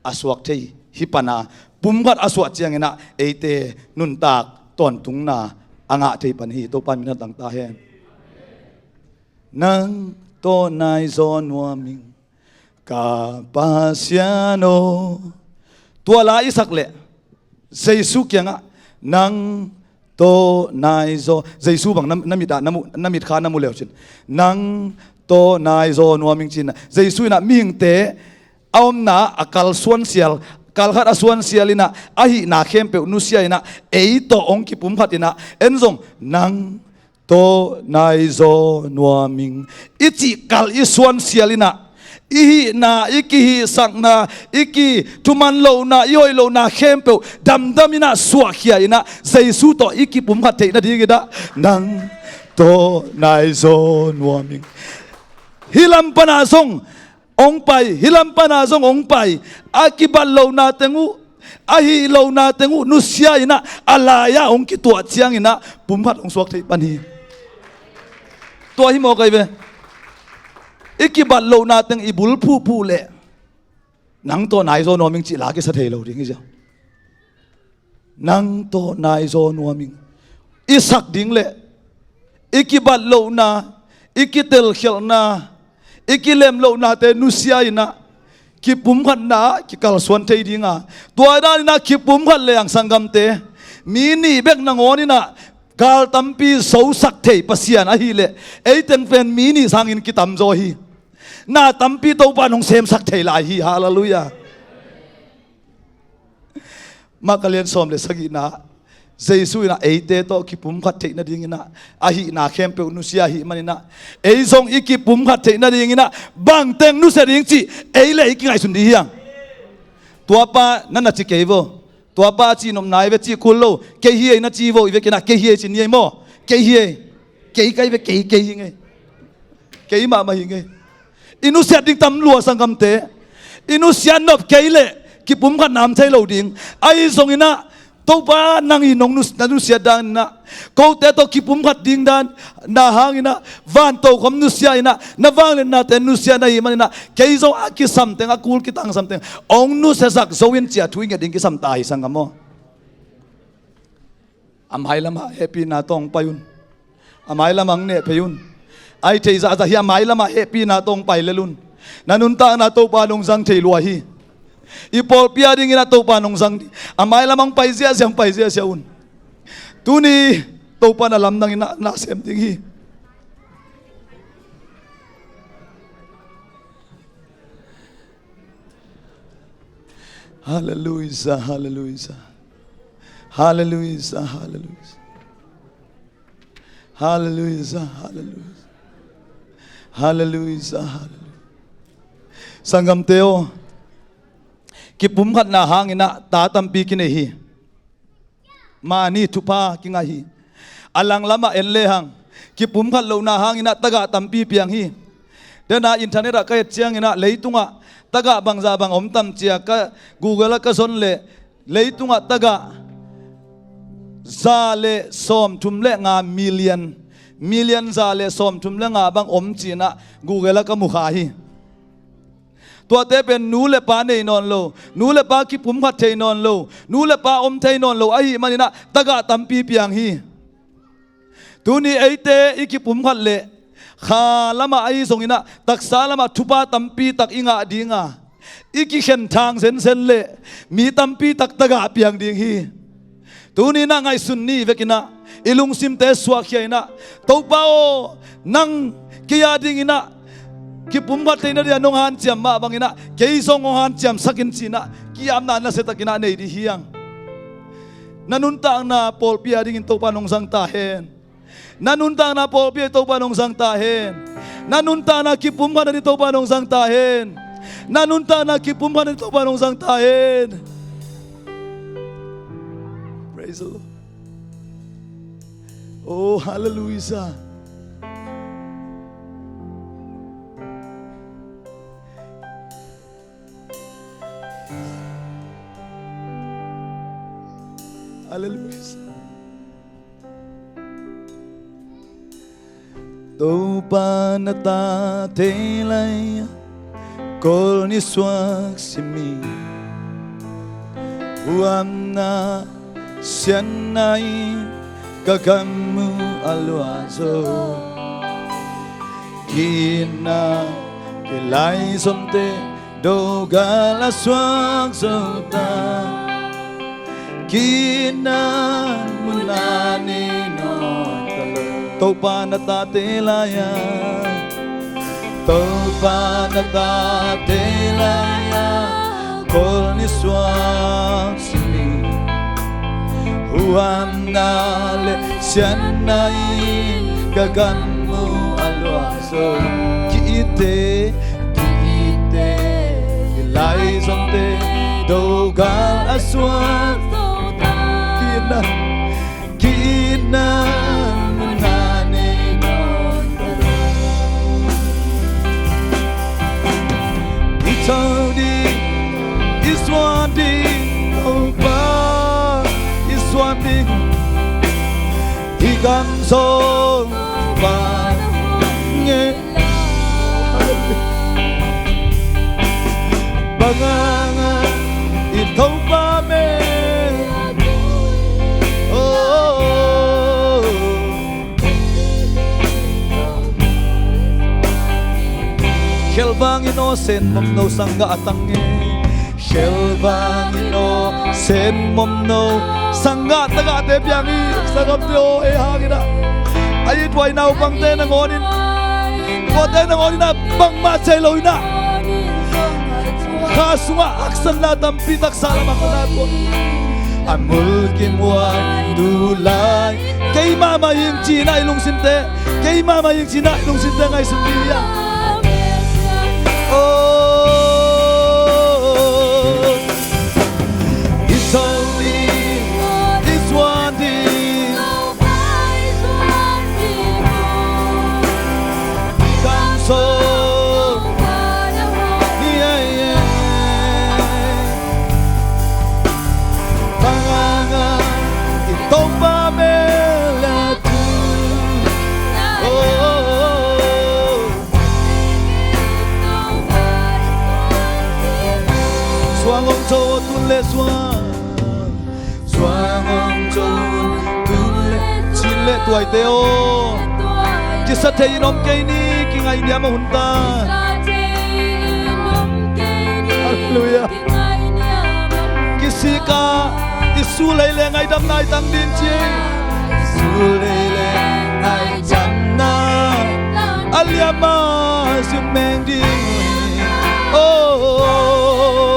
a suak thei hi pana, pumkhat a suah cianginah eite nuntak tawntungna a ngah thei pan hi. Topa min a tang ta hen. Nang tawh naizaw nuam ing ka Pasian aw. Tua la i sak leh Jesu kiangah nang tawh naizaw, Jesu bang na, na mit ah, na mu, na mitkha na mu leucin nang tawh naizaw nuam ing cin ah, Jesu inah mihingte a omna a kalsuan sial, kalkhat a suan sial inah a hihna khempeuh nusia inah ei tawh hong kipumkhat inah en zong nang tawh naizaw nuam ing i cih kal i suan sial inah i hihna, i kihihsakna, i kithuman lohna, i hoih lohna khempeuh damdam inah suahkhia inah Jesu tawh i kipumkhat theih nading inah nang tawh naizaw nuam ing. Hih lam pana zong hong pai, hih lam pana zong hong pai. A kibat lohna teng uh, a hih lohna teng uh nusia inah a lai-ah hong kituah cianginah pumkhat hong suak theih pan hi. Tua hi mawk ahi ve. I kibat lohna teng i bul phuhphuh leh nang tawh naizaw nuam ing cih la kisa thei lo ding hi ziau. Nang tawh naizaw nuam ing i sak ding leh i kibat lohna, i kitelkhialhna, i kilemlohnate nusia inah kipumkhatna ah kikalsuan thei dinga, tua daninah kipumkhat lehang sanggamte, mi nih bek nangawn inah gal tampi zosak thei Pasian ahileh, eiteng pen mi nih sangin kitamzaw hi. Na tampi Topa in hong semsak thei lai hi. Halleluiah. Mark a lian sawm le sagihna, Jesu inah eite tawh kipumkhat theih nadinginah a hihna khempeuh nusia ahih maninah, ei zong i kipumkhat theih nadinginah bangteng nusia ding cih ei le ei kingaihsun dih hiang. Tuapa na na ci kei vo. Tuapa a cihnopna i ve cih kul lo. Kei hi ei na ci vo i vekinah kei hi ei ci ni ei maw? Kei hi ei. Kei kai ve, kei, kei hi ngei. Kei mahmah hi ngei. I nusiat ding tam lua sanggamte. I nusiat nop kei leh kipumkhat nam thei lo ding. Ahi zonginah Topa nang in nong nus-, na nusiat daninah kote tawh kipumkhat ding dan na hanginah vantokhom nusia inah na vangliatnate nusia na hih maninah kei zong a kisamteng, a kul kitang samteng hong nusiasak zo in ci-a thu i nget ding kisam ta hi sanggam aw. A mailamah hehpihna tawh hong pai un. A mailamah hong neh phei un. Ai thei zahzah hi, a mailamah hehpihna tawh hong pai lel un. Na nuntakna Topa in hong zang thei lua hi. I pawlpi a dinginah Topa in hong zang dih. A mailamah hong pai ziahziah, hong pai ziahziah un. Tuni Topa in a lamdanginah na sem ding hi. Halleluiah, halleluiah. Halleluiah, halleluiah. Halleluiah, halleluiah. Halleluiah, halleluiah. Sanggamte aw, kipumkhatna hanginah ta tampi kinei hi. Mani thupha kingah hi. A langlamah en lehang kipumkhat lohna hanginah tagah tampi piang hi. Dena internet ah ka et cianginah leitungah tagah bangzah bang om tam cia ka Google ah ka zon leh leitungah tagah za le sawmthum le nga million, million za le sawmthum le nga bang om cinah Google ah ka mukha hi. Tuate pen nu le pa nei nawn lo, nu le pa kipumkhat thei nawn lo, nu le pa om thei nawn lo ahih maninah tagah tampi piang hi. Tuni eite i kipumkhat leh kha lamah ahi zonginah taksa lamah thupha tampi tak i ngah dinga, i kikhen thang zenzen leh mi tampi tak tagah piang ding hi. Tuninah ngaihsun ni vekinah i lungsimte suahkhia inah, Topa aw, nang kei a dinginah kipumkhat theih nadinah nong hanciam mah banginah kei zong hong hanciamsak in cinah ki-apna nasiatakinah nei dih hiang. Na nuntakna pawlpi a dingin Topa in hong zang ta hen. Na nuntakna pawlpi a Topa in hong zang ta hen. Na nuntakna kipumkhat nading Topa in hong zang ta hen. Na nuntakna kipumkhat nading Topa in hong zang ta hen. Praise the Lord. Oh, hallelujah. Hallelujah. Topa na tate lai-a kol ni suak simi, huamna siatna in ka gam uh a luah zo. Ki-itna kilai zonte dogal a suak zo ta. Ki-itna mun ah nei nawn ta lo. Topa na tate lai-a, Topa na tate lai-a kol ni suak simi, huamna le siatna in ka gam uh a luah zo. Ki-itte, ki-itte kilai zonte dogal a suak. Ki-itna, ki-itna mun ah nei nawn ta lo. I tho ding, i zuan ding, Topa i zuan ding, i gam zong Topa na hong ngen. Bang hangin i Topa meng. Oh. Vangin aw Sen Mom No sanggah a tang hi. Khel vangin aw Sen Mom No sanggah tagahte piang hi. Sanggamte aw, ei hangin ah, a it huai naupangte nangawnin, tuate nangawnin ah bangmah cei lo in ah, kha sungah haksatna tampi taksa lamah kona tuah. A mulkimhuai tu lai, keimah mah hing ci-in ah i lungsimte, keimah mah hing ci-in ah i lungsimte ngaihsun ding hi a. Oh, i zo ding, i zuan ding, i kamsong, yeah, yeah. Bang hangin i Topa bel a tu. Oh, oh, oh. Suang hong co tun le suang. Suang hong co tun le, cin le tuaite aw, kisa thei in om kei ni, kingaihniam a hun ta. Halleluiah. Kisik a, i sulei le ngaidamna i tang ding ci. Sulei le ngaidamna a liam a zin meng ding. Oh, oh, oh, oh.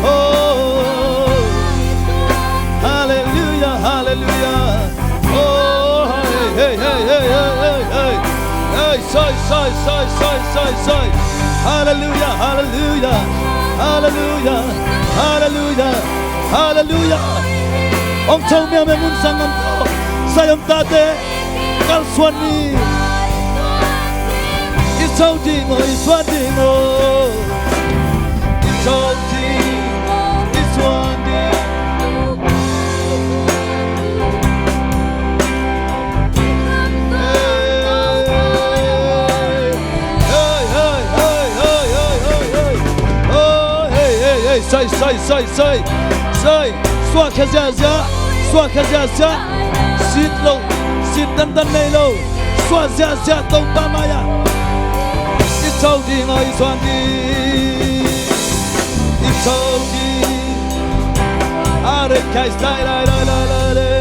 Oh, halleluiah, halleluiah. Oh, hey, hey, hey. Hey, sai, sai, sai, sai, sai, sai. Halleluiah, halleluiah, halleluiah, halleluiah, halleluiah. Hong co miamia mun sanggam tawh Zion tate kalsuan ni. I co ding aw, i zuan ding aw. I co ding, i zuan ding. Hey, hey, hey. Oh, hey, hey, hey. Sai, sai, sai, sai. Sai. Suahkhia ziahziah. Suahkhia ziahziah. Sit lo. Sit tantan nei lo. Suah ziahziah Topa mai-ah. I co ding aw, i zuan ding. I co ding. Are kai sai lai lai lai lai.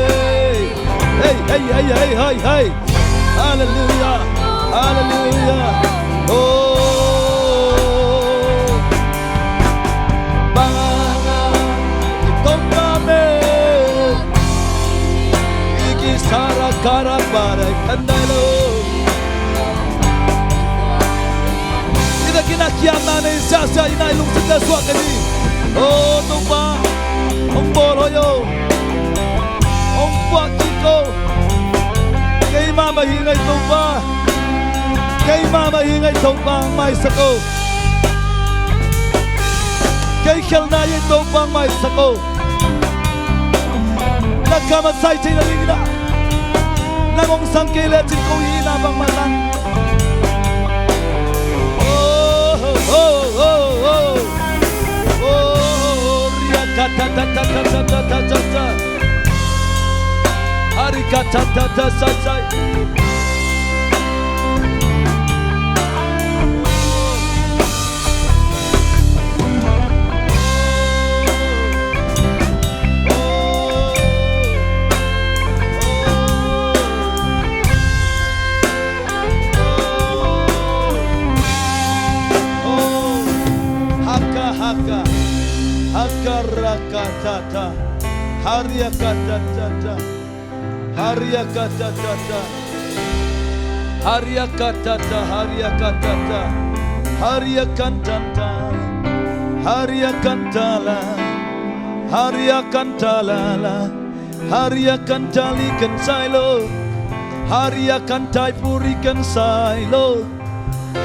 Hey, hey, hey, hey, hey, hey. Halleluiah. Halleluiah. Oh. Bang hangin i Topa bel i kisara kara para i kandai lo. I takin a kiamna nei siahsiah in a i lungsim le suah ka ni. Oh, Topa, hong bawl hoih o. Hong puah kik o. Keimah mah hi ngei Topa. Keimah mah hi ngei Topa, hong maisak o. Kei khelna hi Topa, hong maisak o. Na kam a sai thei nading in ah, nang hong sang kei lecin ko hihna bangmah tang. Oh, oh, oh, oh. Oh, ria ka ta ta ta ta ta ta ta ta. Hari ka ta ta ta sa sa. Haka, haka. Haka raka ta ta. Haria ka ta ta ta. Haria ka ta ta ta. Haria ka ta ta, haria ka ta ta. Haria kan ta ta. Haria kan ta la. Haria kan ta la la. Haria kan ta li kan sai lo. Haria kan tai puri kan sai lo.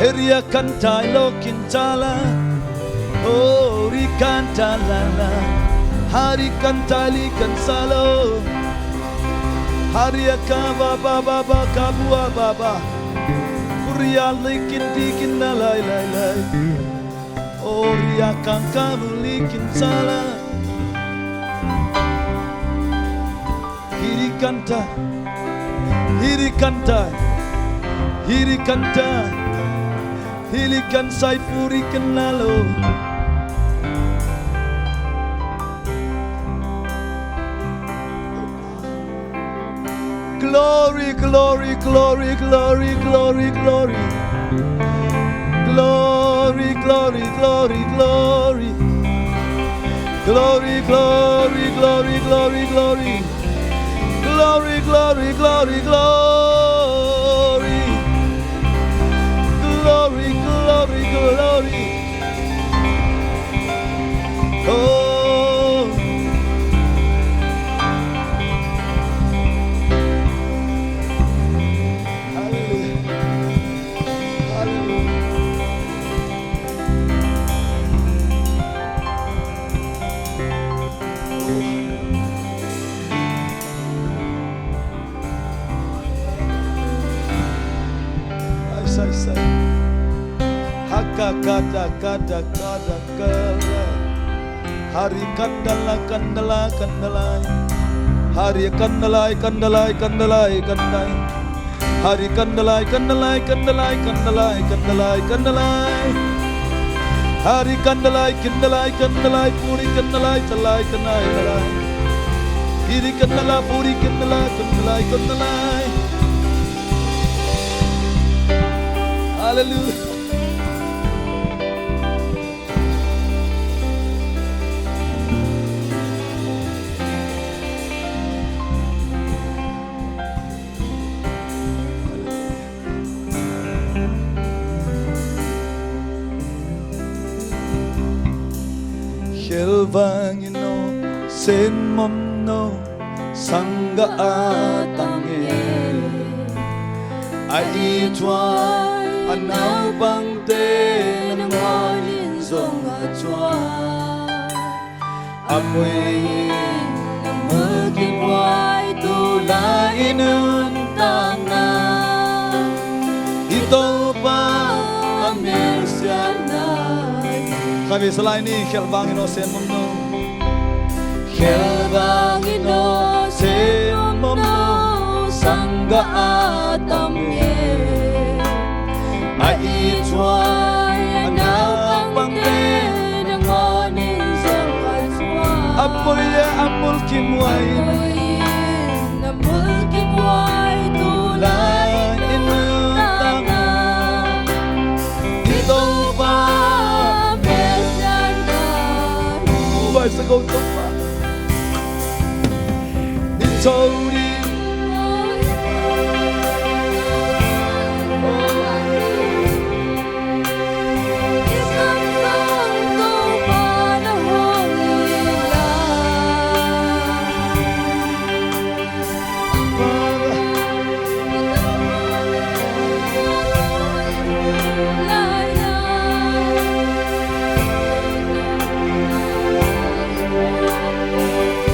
Heria kan tai lo kin ta la. Hori kan ta la la. Hari kan tai li kan sai lo. Haria ka ba ba ba ba ka bua ba ba. Kuria likin dikin na lai lai lai. Oria kan ka bulikin sala. Kiri Kanta, hiri kanta, hiri kanta, hiri kansai puri kenalo. Glory, glory, glory, glory, glory, glory. Glory, glory, glory, glory. Glory, glory, glory, glory, glory. Glory, glory, glory, glory. Glory, glory, glory. Oh. Hallelujah. Hallelujah. Ai, sai, sai. Haka, kata, kata, kata, kata. Hari kandala, kandala, kandala. Hari kandalai, kandalai, kandalai, kandalai. Hari kandalai, kandalai, kandalai, kandalai, kandalai, kandalai. Hari kandalai, kandalai, kandalai, puri kandalai, talai, kandalai, talai. Hiri kandala, puri kandala, kandalai, kandalai. Hallelujah. Khelvang in aw, sen mom no, sanggah a tang e. A i tuai a naupangte nangawn in zong a tuai. A pui in a mulkimhuai, tu lai i nuntakna i Topa a melsiatna. Khatvei sa lai ni, khelvang in aw, sen mom no. Khelvang in aw, sen mom no, sanggah a tam e. A i tuai a naupangte nangawn in zong a tuai. A pui e, a mulkimhuai. A pui in a mulkimhuai, tu lai i nuntakna i Topa a melsiatna. Vai sa ko Topa. Ni tawh ding.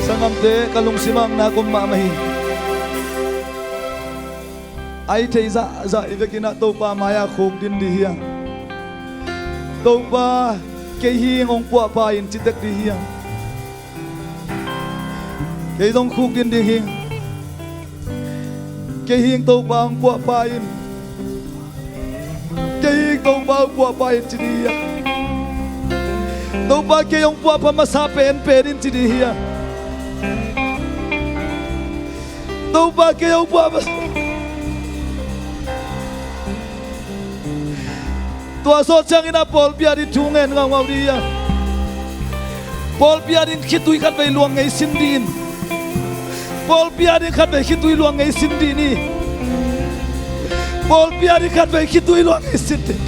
Sanggamte, ka lungsim ah na ka om mahmah hi. A i theih zahzah i vekin ah Topa mai-ah khukdin ding hi hang. Topa, kei hing hong puahpha in, ci tek ding hi hang. Kei zong khukdin ding hi. Kei hing Topa hong puahpha in. Kei hing Topa hong puahpha in, ci ding hi a. Topa, kei hong puahpha masa penpen in, ci ding hi a. Topa, kei hong puahpha. Tua sawt ciangin ah pawlpi ading thu ngen ngaungau ding hi a. Pawlpi ading khitui khatvei luang ngei sin ding in. Pawlpi ading khatvei khitui luang ngei sin ding ni. Pawlpi ading khatvei khitui luang ngei sin ding.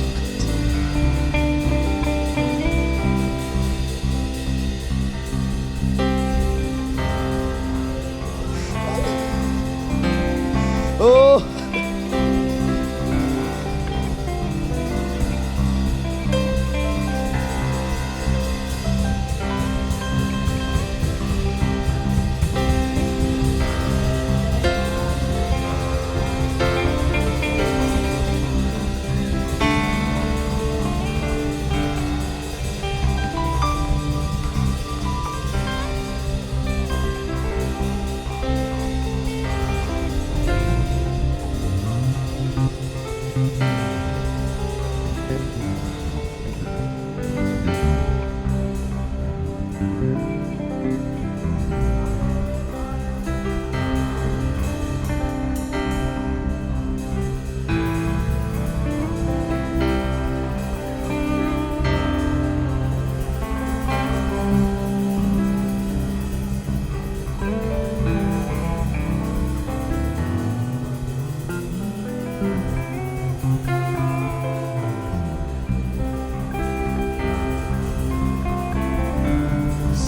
Oh.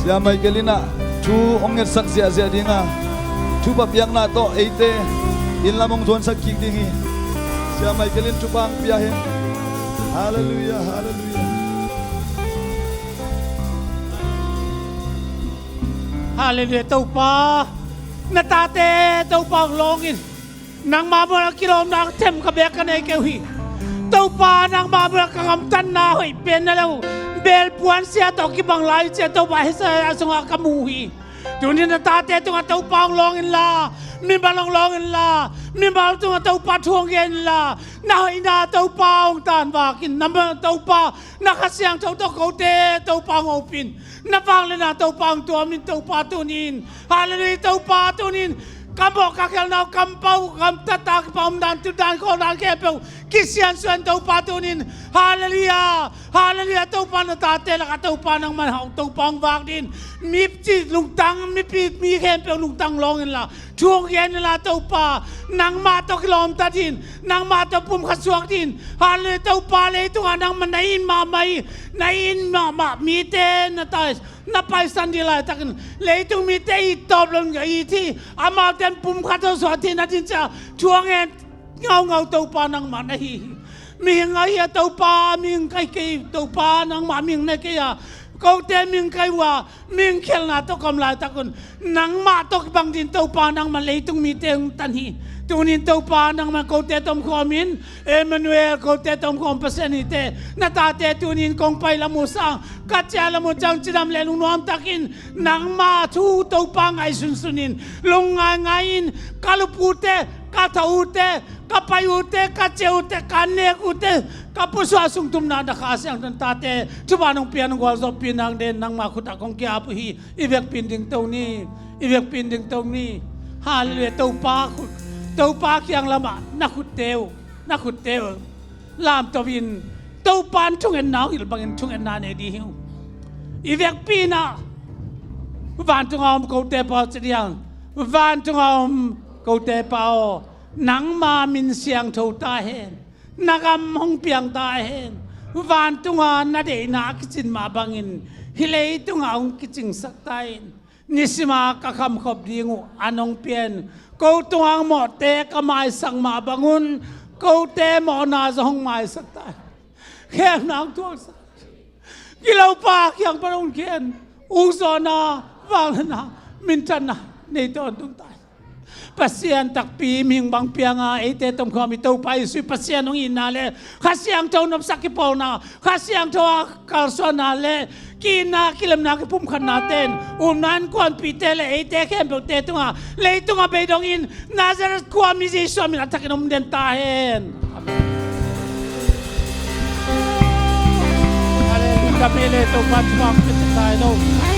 Sia Michael in ah thu hong ngetsak ziahziah ding a, thupha piakna tawh eite inn lam hong zuansak kik ding hi. Sia Michael in thupha hong pia hen. Halleluiah, halleluiah. Halleluiah, Topa. Na tate Topa hong lawng in. Nangma mual a kilawmna ka them ka bek ka nei kei uh hi. Topa, nangma mual a ka gamtatna hoih pen na lo. Belpuan sia tawh kibang lai uh ci a, Topa, Isaiah sungah ka mu uh hi. Tuni-in na tate tungah Topa hong lawng inla, mimal hong lawng inla, mimal tungah Topa thu hong gen inla, na hoihna Topa hong tanvak in, na ma-, Topa, na Kha Siangtho tawh kote Topa hong hopih in, na vangliatna Topa hong tuam in, Topa, tuni-in. Halleluiah, Topa, tuni-in ka mawh ka khelna uh, kampau, gamtat a kipan omdan, tutdan, khawldan khempeuh kisiansuah in, Topa, tuni-in. Halleluiah, halleluiah, Topa, na tate lakah Topa nangman hau, Topa hong vak dih in. Mipi lungtang, mipi, mi khempeuh lungtang lawng inla, thu hong gen inla, Topa, nangmah tawh kilawmta dih in, nangmah tawh pumkhat suak dih in. Halleluiah, Topa, leitungah nangmah na it mahmah hi. Na it mahmah mite na tai, na paisan dih laitakin, leitung mite it tawp lo in ka it hi. Amaute in pumkhat tawh suah theihna ding ci a thu hong ngen ngaungau Topa nangmah na hi hi. Mihing ahi a Topa, mihing ka hi kei, Topa, nangmah mihing na hi kei a, kote mihing ka hi uh a, mihing khelna tawh ka om laitak un, nangmah tawh kibang dih in, Topa, nangmah leitung mite hong tan hi. Tuni-in, Topa, nangmah kote tawh omkhawm in, Emmanuel, kote tawh omkhawm Pasian hite, na tate tuni-in kong pai lam uh sang, ka ciah lam uh ciang cidam leh lungnuam takin, nangmah thu Topa ngaihsunsun in, lungngaingai in, ka lup uhte, ka tho uhte, ka pai uhte, ka ciah uhte, ka nek uhte, ka pusuah sung tumna na Kha Siangtho in tate thupha hong pia, hong gualzawhpih nang den nangmah khutah kong ki-ap uh hi. I vekpi in dingto ni, i vekpi in dingto ni. Halleluiah, Topa khut, Topa kiang lamah na khutte uh, na khutte uh lamto in, Topa in thungetna hong hilh bangin thungetna nei ding hi uh. I vekpi in ah, vantunga om kote Pa aw ci ding a, vantunga om kote Pa aw, nangma min siangtho ta hen, na gam hong piang ta hen, vantunga na deihna a kicin mah bangin hih leitungah hong kicingsak ta in. Nisima ka khamkhop ding uh an hong pia in, ko tungah mawhte ka maisak mah bangun, kote mawhna zong hong maisak ta. Khelna hong thuaksak. Gilopa kiang pan hong khen, ukzawhna, vangliatna, minthanna nei tawntung ta. Pasian takpi mihing bang pianga eite tomkhawm i Topa Jesuh Pasian hong itna le Kha Siangtho nopsak kipawlna, Kha Siangtho a kalsuanna le ki-itna, kilemna, kipumkhatnate in upna innkuanpihte le eite khempeuhte tungah, leitungah beidongin Nazareth khuami Jesuh min a thakin om den ta hen. Amen. Halleluiah. Ka mele Topa thupha hong pia ta hen aw.